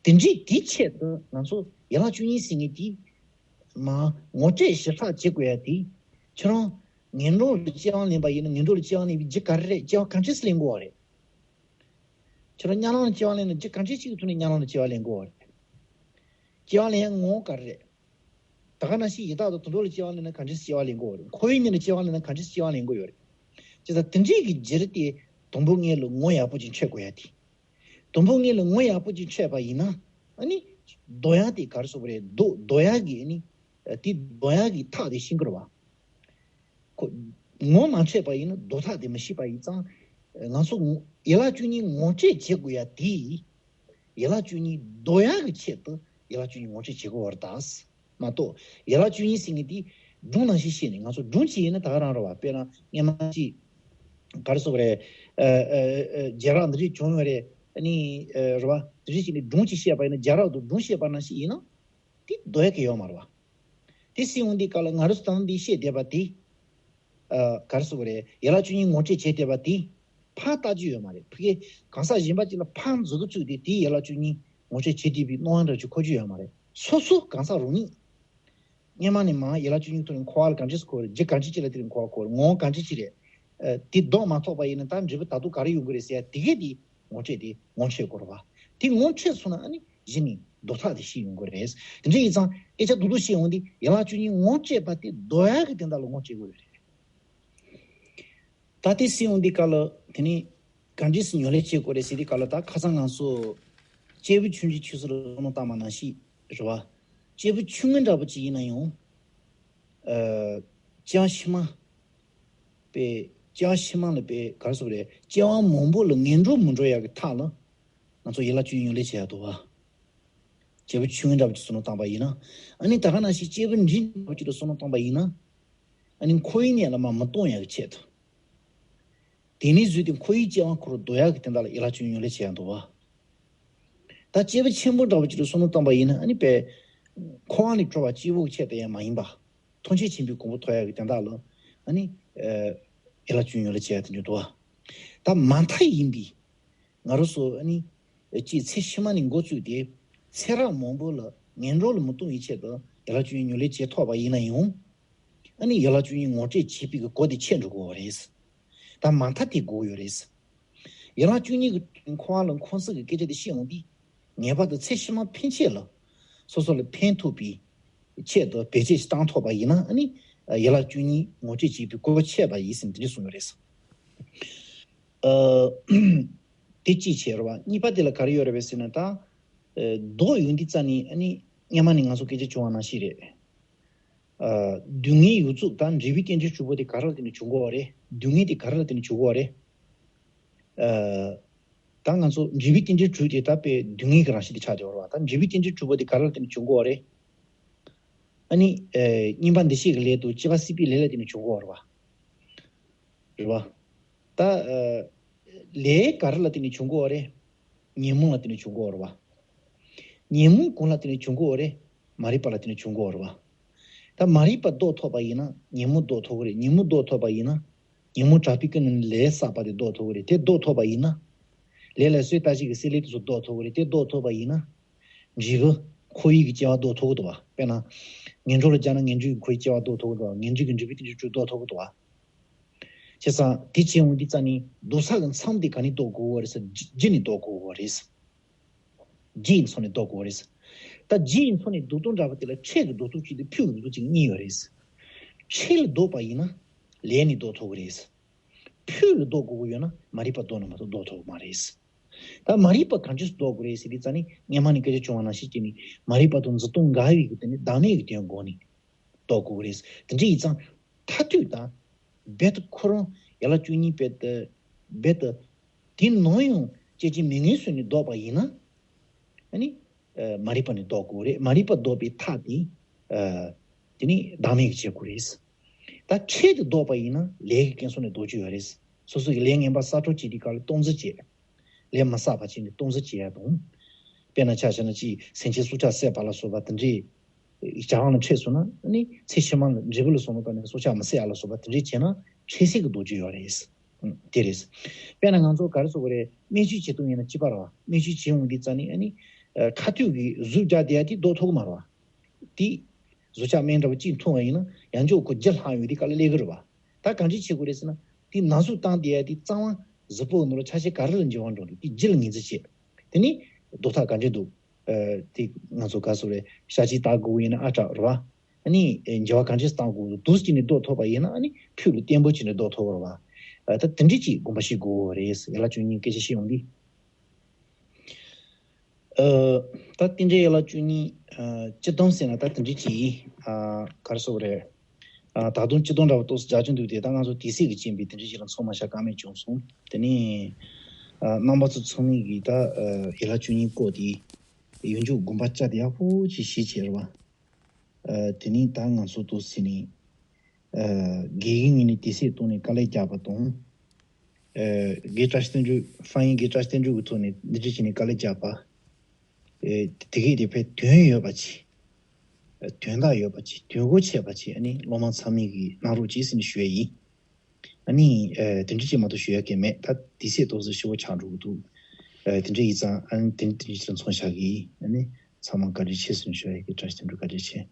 དེ་འདྲའི་དེའི་ཆེད་དུ་ང་ཚོ་ཡན་ལག་བཅུ་གཉིས་ཟེར་མཁན་དེ་མ་ངོ་སྤྲོད་ཞིབ་ཚགས་བྱེད་དགོས་ཡ་དེ། ཁྱེད་རང་ངན་འགྲོ་ལ་སྐྱེ་བ་ལེན་པ་ཡིན་ན་ངན་འགྲོ་ལ་སྐྱེ་བ་ལེན་པའི་རྒྱུ་ག་རེ་རེད། སྐྱེ་བ་གང་འདྲས་སུ་ལེན་དགོས་བ་རེད། ཁྱེད་རང་དམྱལ་ལམ་ལ་སྐྱེ་བ་ལེན་ན་རྒྱུ་གང་འདྲས་ཅིག་གི་ཐོག་ནས་དམྱལ་ལམ་ལ་སྐྱེ་བ་ལེན་དགོས་བ་རེད། སྐྱེ་བ་ལེན་ཡ་ངོ་བོ་ག་རེ་རེད། ད་ག་ནང་བཞིན་ཡི་དྭགས་དང་དུད་འགྲོ་ལ་སྐྱེ་བ་ལེན་ན་གང་འདྲས་སྐྱེ་བ་ལེན་དགོས་རེད། འཁོར་བའི་གནས་ལ་སྐྱེ་བ་ལེན་ན་གང་འདྲས་སྐྱེ་བ་ལེན་དགོས་ཡོད་རེད། བྱས་ཙང་དེ་འདྲས་ཀྱི་རྒྱུ་རེད་དེ། དུམ་བུ་ལྔ་ལ་ངོ་ཡག་པོ་ཅིག་འཕྲོད་དགོས་ཡ་དེ། དུམ་བུ་ལྔ་ལ་ངོ་ཡག་པོ་ཅིག་འཕྲོད་པ་ཡིན་ན། ཨ་ནི་ལྡོག་ཡ་དེ་ག་རེ་ཟེར་དགོས་རེད། ལྡོག་ལྡོག་ཡ་གི་ཨ་ནི་དེ་ལྡོག་ཡ་གི་ཐག་དེ་ཤེས་དགོས་རེད་བ། ཁོ་ངོ་མ་འཕྲོད་པ་ཡིན་ན་ལྡོག་ཐག་དེ་མི་ཤེས་པ་ཡིན་ཙང་། ང་ཚོ་ཡན་ལག་བཅུ་གཉིས་ངོ་སྤྲོད་བྱེད་དགོས་ཡ་དེ། ཡན་ལག་བཅུ་གཉིས་ལྡོག་ཡག་གི་ཆེད་དུ་ཡན་ལག་བཅུ་གཉིས་ངོ་སྤྲོད་བྱེད་དགོས་པ་རེད་ད། མ་གཏོགས་ཡན་ལག་བཅུ་གཉིས་ཟེར་མཁན་དེ་སྒྲུང་ནང་བཞིན་བཤད་ནས། ང་ཚོ་སྒྲུང་གཅིག་ཡིན་ན་ད་ག་རང་རེད་བ། དཔེར་ན་སྔོན་མ་གཅིག་ག་རེ་ཟེར་དགོས་རེད། ཨ་ཨ་ཨ་རྒྱལ་རབས་འདི་འདྲས་བྱུང་ཡོད་རེད། ཨ་ནི་ཨ་རེད་བ། འདི་འདྲས་བྱས་ནས་སྒྲུང་གཅིག་བཤད་པ་ཡིན་ན། རྒྱལ་རབས་དུ་སྒྲུང་བཤད་པ་ནང་བཞིན་ཡིན་ན་དེ་ལྡོག་ཡག་གི་ཡོད་མ་རེད་བ། དེ་སྲིད་འོང་དུས་སྐབས་ལ་ང་རང་ཚོ་ད་ལྟ་འདི་བཤད་བསྡད་པ་དེ། ཨ་ག་རེ་ཟེར་དགོས་རེད། ཡན་ལག་བཅུ་གཉིས་ངོ་སྤྲོད་བྱས་བསྡད་པ་དེ་ཕར་ལྟ་རྒྱུ་ཡོད་མ་རེད། ཕ་གི་གང་ཟག་གཞན་པ་ཅིག་ལ་ཕར་མཛུབ་གུ་བཙུགས་ཏེ་དེའི་ཡན་ལག་བཅུ་གཉིས་ངོ་སྤྲོད་བྱེད་བསྡད་པའི་སྣང་བ་འདྲ་ཅིག་འཁོར་རྒྱུ་ཡོད་མ་རེད། སོ་སོ་གང་ཟག་རང་ཉིད་སྔོན་མ་ནས་མར་ཡན་ལག་བཅུ་གཉིས་ཐོག་ནས་འཁོར་བ་ལ་གང་འདྲས་འཁོར། རྒྱུ་གང་འདྲས་ཅིག་ལ་དེ་ནས་འཁོར་བ་འཁོར། ངོ་བོ་གང་འདྲས་ཅིག་རེད། ཨ་དེ་ལྡོག་མ་ཐུབ་པ་ཡིན་ན་ད་འབྲས་བུ་ད་དུང་ག་རེ་ཡོང་གི་རེད་ཟེར་ཡ་དེ་གས་དེ་ངོ་སྤྲོད་དེ་ངོ་འཕྲོད་དགོས་རེད་བ། དེ་ངོ་འཕྲོད་སོང་ན་ཨ་ནི་གཞི་ནས་ལྡོག་ཐག་དེ་ཤེས་ཡོང་གི་རེད། དེ་འདྲ་ཡིན་ཙང་སྐད་ཆ་རྡོག་རྡོག་བཤད་ཡོང་དུས་ཡན་ལག་བཅུ་གཉིས་ངོ་སྤྲད་པ་དེ་ལྡོག་ཡག་གི་དོན་དག་ལ་ངོ་སྤྲད་དགོས་རེད། ད་དེ་སྲིད་འོང་དུས་སྐབས་ལ་དེ་ནི་གང་འདྲས་སེ་ཉམས་ལེན་བྱེད་དགོས་རེད་ཟེར་དུས་སྐབས་ལ། ད་ཁ་སང་ང་ཚོ་སྐྱེས་བུ་ཆུང་ཆུང་ཆུང་ཚོ་ལ་བསམ་བློ་བཏང་བ་ནང་བཞིན་རེད་བ། སྐྱེས་བུ་ཆུང་ངུ་འདྲ་པོ་ཅིག་ཡིན་ན་ཡང་། ཨ་སྐྱེ་བ་ཕྱི་མ། པའི་སྐྱེ་བ་ཕྱི་མ་ལ་པའི་ག་རེ་ཟེར་དགོས་རེད། སྐྱེ་བ་མང་པོ་ལ་ངན་འགྲོ་མི་འགྲོ་ཡག་གི་ཐབས་ལ་ང་ཚོ་ཡན་ལག་བཅུ་གཉིས་ཉམས་ལེན་བྱེད་ཡག་འདུག་བ། སྐྱེས་བུ་ཆུང་ངུ་འདྲ་པོ་ཅིག་བསམ་བློ་བཏང་པ་ཡིན་ན། ཨ་ནི་ད་ག་ནང་བཞིན་སྐྱེས་བུ་འབྲིང་འདྲ་པོ་ཅིག་ལ་བསམ་བློ་བཏང་པ་ཡིན་ན། ཨ་ནི་འཁོར་བའི་གནས་ལ་མར་མི་ལྟུང་ཡག་གི་ཆེད་དུ། དེ་ནས་བཟོས་ཏེ་འཁོར་བའི་སྐྱེ་བ་ཁོ་རང་ལྡོག་ཡག་གི་དོན་དག་ལ་ཡན་ལག་བཅུ་གཉིས་ཉམས་ལེན་བྱེད་ཡག་འདུག་བ། ད་སྐྱེས་བུ་ཆེན་པོ་འདྲ་པོ་ཅིག་ལ་བསམ་བློ་བཏང་པ་ཡིན་ན། ཨ་ནི་པའི་འཁོར་བ་ལས་གྲོལ་བ་སྐྱེ་བོ་གི་ཆེད་དུ་ཡང་མ་ཡིན་པ། ཐམས་ཅད་མཁྱེན་པའི་གོ་འཕང་ཐོབ་ཡག་གི་དོན་དག་ལ་ཨ་ནི་ཨ་ཡན་ལག་བཅུ་གཉིས་ཉམས་ལེན་བྱེད་ཡག་དེ་འདྲ་འདུག་བ། ད་མ་མཐའ་ཡིན་པའི་ང་རང་ཚོ་ཨ་ནི་སྐྱེས་ཚེ་ཕྱི་མ་ནས་འགོ་བཙུགས་ཏེ་ཚེ་རབས་མང་པོ་ལ་ངན་འགྲོ་ལ་མི་ལྟུང་བའི་ཆེད་དུ་ཡན་ལག་བཅུ་གཉིས་ཉམས་ལེན་བྱེད་ཐུབ་པ་ཡིན་ན་ཡང་། ཨ་ནི་ཡན་ལག་བཅུ་གཉིས་ངོ་སྤྲོད་བྱེད་པའི་གི་གོ་དེ་ཆོད་འགྲོ་གི་ཡོད་རེད། ད་མ་མཐའ་དེ་དགོས་ཡོད་རེད། ཡན་ལག་བཅུ་གཉིས་ཀྱི་འཁོར་བ་ལ་འཁོར་ཚུལ་གྱི་སྐད་ཆ་དེ་བཤད་འོང་དུས། ངེས་པར་དུ་ཚེ་ཕྱི་མ་ཕན་ཆད་ལ་སོ་སོ་ལ་ཕན་ཐོགས་པའི་ཆེད་དུ་བེད་སྤྱོད་ཅིག་བཏང་ཐུབ་པ་ཡིན་ན། ཨ་ནི་ཡན་ལག་བཅུ་གཉིས་ངོ་སྤྲོད་བྱེད་པའི་གོ་ཆོད་པ་ཡིན་ཟེར་འདི་འདྲ་གསུངས་ཡོད་རེད། ཨ་དེ་གཅིག་བྱས་རེད་བ། གཉིས་པ་དེ་ལ་ག་རེ་ཡོད་རེད་བས་ཟེར་ན། ད་ཨ་ལྡོག་ཡོང་དུས་རྩ་ནས་ཨ་ནི་སྔོན་མ་ནས་ང་ཚོ་སྐད་ཆ་བྱུང་བ་ནང་བཞིན་རེད། ཨ་སྡུག་བསྔལ་ཡོངས་རྫོགས་ད་འབྲས་བུའི་རྟེན་འབྲེལ་དྲུག་པོ་དེ་ག་རེ་ལ་བརྟེན་ནས་བྱུང་གི་ཡོད་རེད། སྡུག་བསྔལ་དེ་ག་རེ་ལ་བརྟེན་ནས་བྱུང་གི་ཡོད་རེད། ཨ་ད་ང་ཚོ་འབྲས་བུའི་རྟེན་འབྲེལ་དྲུག་དེ་ད་དཔེ་སྡུག་བསྔལ་གྱི་རང་བཞིན་དེ་ཆགས་བསྡད་ཡོད་རེད་བ། ད་འབྲས་བུའི་རྟེན་འབྲེལ་དྲུག་པོ་དེ་ག་རེ་ལ་བརྟེན་ནས་བྱུང་གི་ཡོད་རེད། ཨ་ནི་ཨ་སྙན་པ་འདི་ཤེས་ཀྱི་ལས་དང་སྐྱེ་བ་སྲིད་པའི་ལས་ལ་བརྟེན་ནས་བྱུང་གི་ཡོད་རེད་བ། རེད་བ། ད་ཨ་ལས་ག་རེ་ལ་བརྟེན་ནས་བྱུང་གི་ཡོད་རེད། ཉོན་མོངས་ལ་བརྟེན་ནས་བྱུང་གི་ཡོད་རེད་བ། ཉོན་མོངས་གང་ལ་བརྟེན་ནས་བྱུང་གི་ཡོད་རེད། མ་རིག་པ་ལ་བརྟེན་ནས་བྱུང་གི་ཡོད་རེད་བ། ད་མ་རིག་པ་ལྡོག་ཐུབ་པ་ཡིན་ན་ཉོན་མོངས་ལྡོག་ཐུབ་ཀྱི་རེད། ཉོན་མོངས་ལྡོག་ཐུབ་པ་ཡིན་ན་ཉོན་མོངས་དྲག་པོའི་ཀུན་ནས་ལས་བསགས་པ་དེ་ལྡོག་ཐུབ་ཀྱི་རེད། དེ་ལྡོག་ཐུབ་པ་ཡིན་ན། ལས་ལ་སོགས་ལྟ་བྱེད་ཀྱི་སྲེད་ལེན་དེ་ཚོ་ལྡོག་ཐུབ་ཀྱི་རེད། དེ་ལྡོག་ཐུབ་པ་ཡིན་ན། འབྲས་བུ་འཁོར་བའི་གི་སྐྱེ་བ་ལྡོག་ཐུབ་ཀྱི་འདུག་བ། དཔེར་ན། ངན་འགྲོ་ལ་སྦྱངས་ན་ངན་འགྲོའི་འཁོར་བའི་སྐྱེ་བ་ལྡོག་ཐུབ་ཀྱི་འདུག་བ། ངན་འགྲོའི་གི་འབྲས་བུའི་རྟེན་འབྲེལ་དྲུག་ལྡོག་ཐུབ་ཀྱི་འདུག་བ། བྱས་ཙང་དེ་བྱས་འོང་དུས་རྩ་ནས་སྡུག་བསྔལ་གྱི་མཚམས་དེ་ག་ནས་ལྡོག་དགོས་པ་རེད་ཟེར། རྒྱུ་ནས་ལྡོག་དགོས་པ་རེད། རྒྱུ་ཡི་མཚོ་ནས་ལྡོག་དགོས་པ་རེད། ད་རྒྱུ་ཡི་མཚོ་ནས་ལྡོག་སྟངས་འདྲ་པོ་དེ་ལ་འཕྲལ་གྱི་ལྡོག་ཐབས་གཅིག་དང་ཕུལ་གྱི་ལྡོག་ཐབས་གཅིག་གཉིས་ཡོད་རེད། འཕྲལ་ལ་ལྡོག་པ་ཡིན་ན་ལས་ནས་ལྡོག་ཐུབ་ཀྱི་རེད། ཕུལ་ལ་ལྡོག་དགོས་ཀྱི་ཡོད་ན་མ་རིག་པ་ལྡོག་ན་མ་གཏོགས་ལྡོག་ཐུབ་ཀྱི་མ་རེད། ད་མ་རིག་པ་གང་ཅི་ལྡོག་དགོས་རེད་ཟེར་དུས་རྩ་ནས་སྔོན་མ་ནས་སྐད་ཆ་བྱུང་བ་ནང་བཞིན་བྱས་ནས་མ་རིག་པ་དང་འཛིན་སྟངས་འགལ་བའི་གི་དེ་ནི་བདག་མེད་ཀྱི་དོན་སྒོ་ནས་ལྡོག་དགོས་རེད། དེ་འདྲ་ཡིན་ཙང་མཐར་ཐུག་ད་རྦད་དེ་ཁོ་རང་ཡན་ལག་བཅུ་གཉིས་རྦད་དེ་རྦད་དེ་དེ་ནང་ཡང་སྐྱེ་འཆི་མེད་ངེས་སུ་ནས་ལྡོག་པ་ཡིན་ན། ཨ་ནི་ཨ་མ་རིག་པ་ནས་ལྡོག་དགོས་རེད། མ་རིག་པ་ལྡོག་པའི་ཐབས་དེ་ཨ་དེ་ནི་བདག་མེད་ཀྱིས་བྱེད་དགོས་རེད། ད་འཕྲལ་དུ་ལྡོག་པ་ཡིན་ན་ལས་ཀྱི་སྐྱོན་སོགས་ནས་ལྡོག་རྒྱུ་ཡོད་རེད། སོ་སོ་ཡི་ལས་ངན་པ་བསགས་སྤྲོ་བྱེད་དུས་སྐབས་ལ་སྟངས་འཛིན་བྱེད། ལས་མ་བསགས་པ་བྱས་ནས་སྟོང་ཟད་བྱེད་ཡ་དང་། དཔེར་ན་ཆ་བཞག་ན་ཅིག་སེམས་ཅན་སྲོག་ཆགས་བསད་པ་ལ་སོགས་པ་དེ་འདྲའི་བྱ་བ་ལ་འཕྲད་སོང་ན་ཨ་ནི་ཚེ་ཕྱི་མ་ལ་འབྲས་བུ་ལ་སོགས་པ་བཏང་ནས་སྲོག་ཆགས་མི་བསད་ཡ་ལ་སོགས་པ་དེ་འདྲའི་བྱས་ན་འཕྲལ་སེལ་གྱི་རྡོ་རྗེ་ཡོད་རེད། ཨང་། དེ་རེད། དཔེར་ན་ང་ཚོ་ག་རེ་ཟེར་དགོས་རེད། སྨན་བཅོས་བྱེད་སྟངས་ཡིན་ན་གཅིག་པ་རེད་བ། སྨན་བཅོས་བྱེད་འོང་དུས་ཙ་ནས་ཨ་ནི་ཁ་ཐུག་གི་ཟུག་རྒྱག་བསྡད་ཡ་དེ་ལྡོག་ཐུབ་ཀྱི་མ་རེད་བ། དེ་ཟུག་གཅོག་སྨན་འདྲ་བོ་གཅིག་འཐུང་བ་ཡིན་ན་ཡང་ཅོག་ཁོ་ལྗིད་ལྷག་ཡོང་དུས་ག་ལ་སླེབས་ཀྱི་རེད་བ། ད་གང་ཅི་བྱེད་དགོས་རེད་ཟེར་ན། དེ་ན་ཟུག་བཏང་བསྡད་ཡ་དེ་རྩ་བ་གཟུགས་པོ་ནང་ལ་ཆ་ཤས་ག་རེ་ལ་འབྱུང་བ་འགྲོ་འདུག་དེ་ལྗིད་ངོས་འཛིན་བྱེད། དེ་ནི་ལྡོག་ཐབས་ག་འདྲ་འདུག་ཨ། དེ་ང་ཚོ་ག་ཟེར་དགོས་རེད། ཤ་གཅིག་བཏགས་དགོས་ཡིན་ན་ཨ་དྲག་རེད་བ། ཨ་ནི་ཨེ་འགྱུར་བ་གང་ཅི་བཏང་དགོས་འདུག་ཟེར་ནས་ལྡོག་ཐུབ་པ་ཡིན་ན་ཨ་ནི་ཐུགས་ལ་བརྟན་པོ་བྱས་ནས་ལྡོག་ཐུབ་རེད་བ། ཨ། ད་དེ་འདྲ་ཅིག་དགོངས་པ་བཞེས་དགོས་རེད། ཡན་ལག་བཅུ་གཉིས་སྐད་ཆ་བཤད་ཡོང་དུས། ཨ། ད་རྟེན་འབྲེལ་ཡན་ལག་བཅུ་གཉིས། ཨ། སྤྱིར་བཏང་ཟེར་ན་ད་དེ་འདྲ་ཅིག་ཨ། ག་རེ་ཟེར་དགོས་རེད། ཨ། ད་དུང་སྤྱིར་བཏང་འདྲ་བོ་ཏོག་ཙམ་རྒྱག་རྒྱུ་འདུག་སྟེ། ད་ང་ཚོ་དུས་ཚོད་ཀྱི་རྐྱེན་པས་དེ་འདྲ་ཅིག་ལ་ཚང་མ་བཞག་ཀ་མེད་བྱུང་སོང་། དེ་ནས་ཨ། རྣམ་པ་ཚོ་ཚང་མས་ཀྱིས་ད་ཨ། ཡན་ལག་བཅུ་གཉིས་སྐོར་དེ་ཡོངས་རྫོགས་དགོངས་པ་བཅའ་དེ་ཡག་པོ་ཅིག་བཞེས་བྱས་རེད་བ། ཨ། དེ་ནས་ད་ང་ཚོ་ཏོག་ཙམ་ནས་ཨ། དགེ་རྒན་ངོས་ནས་དུས་ཚོད་བཏོན་ནས་དཀའ་ལས་རྒྱག་པ་དང་། ཨ། དགེ་བཀྲ་ཤིས་བསྟན་འགྲོའི། ཧྥང་ཡིན་དགེ་བཀྲ་ཤིས་བསྟན་འགྲོའི་གི་ཐོག་ནས་འདི་འདྲ་བྱས་ནས་དཀའ་ལས་རྒྱག་པ། ཨེ། དེ་གས་དེ་ཕན་དོན་ཡོད་པ་ཅིག་ཨ། དོན་དག་ཡོད་པ་ཅིག་དོན་གོ་ཆོད་པ་ཅིག་ཨ་ནི་སློབ་མ་ཚང་མས་ཀྱིས་གནང་རོགས་གྱིས་ཟེར་ནས་ཞུ་ཡ་ཡིན། ཨ་ནི་ཨ། དེ་འདྲ་ཅིག་མ་གཏོགས་ཞུ་ཡ་གང་ཡང་མེད། ད་དུས་ཚོད་ཏོག་ཙམ་ཞེ་པོ་ཆགས་འགྲོ་གི་འདུག་ཨ། དེ་འདྲ་ཡིན་ཙང་ཨ་ནི་དེ་དེ་འདྲ་ཅིག་ལ་མཚོན་བཞག་གི་ཡིན། ཨ་ནི་ཚང་མ་བཀའ་དྲིན་ཆེ་ཟེར་ནས་ཞུ་ཡ་ཡིན། དགེ་བཀྲ་ཤིས་བསྟན་འགྲོ་བཀའ་དྲིན་ཆེ།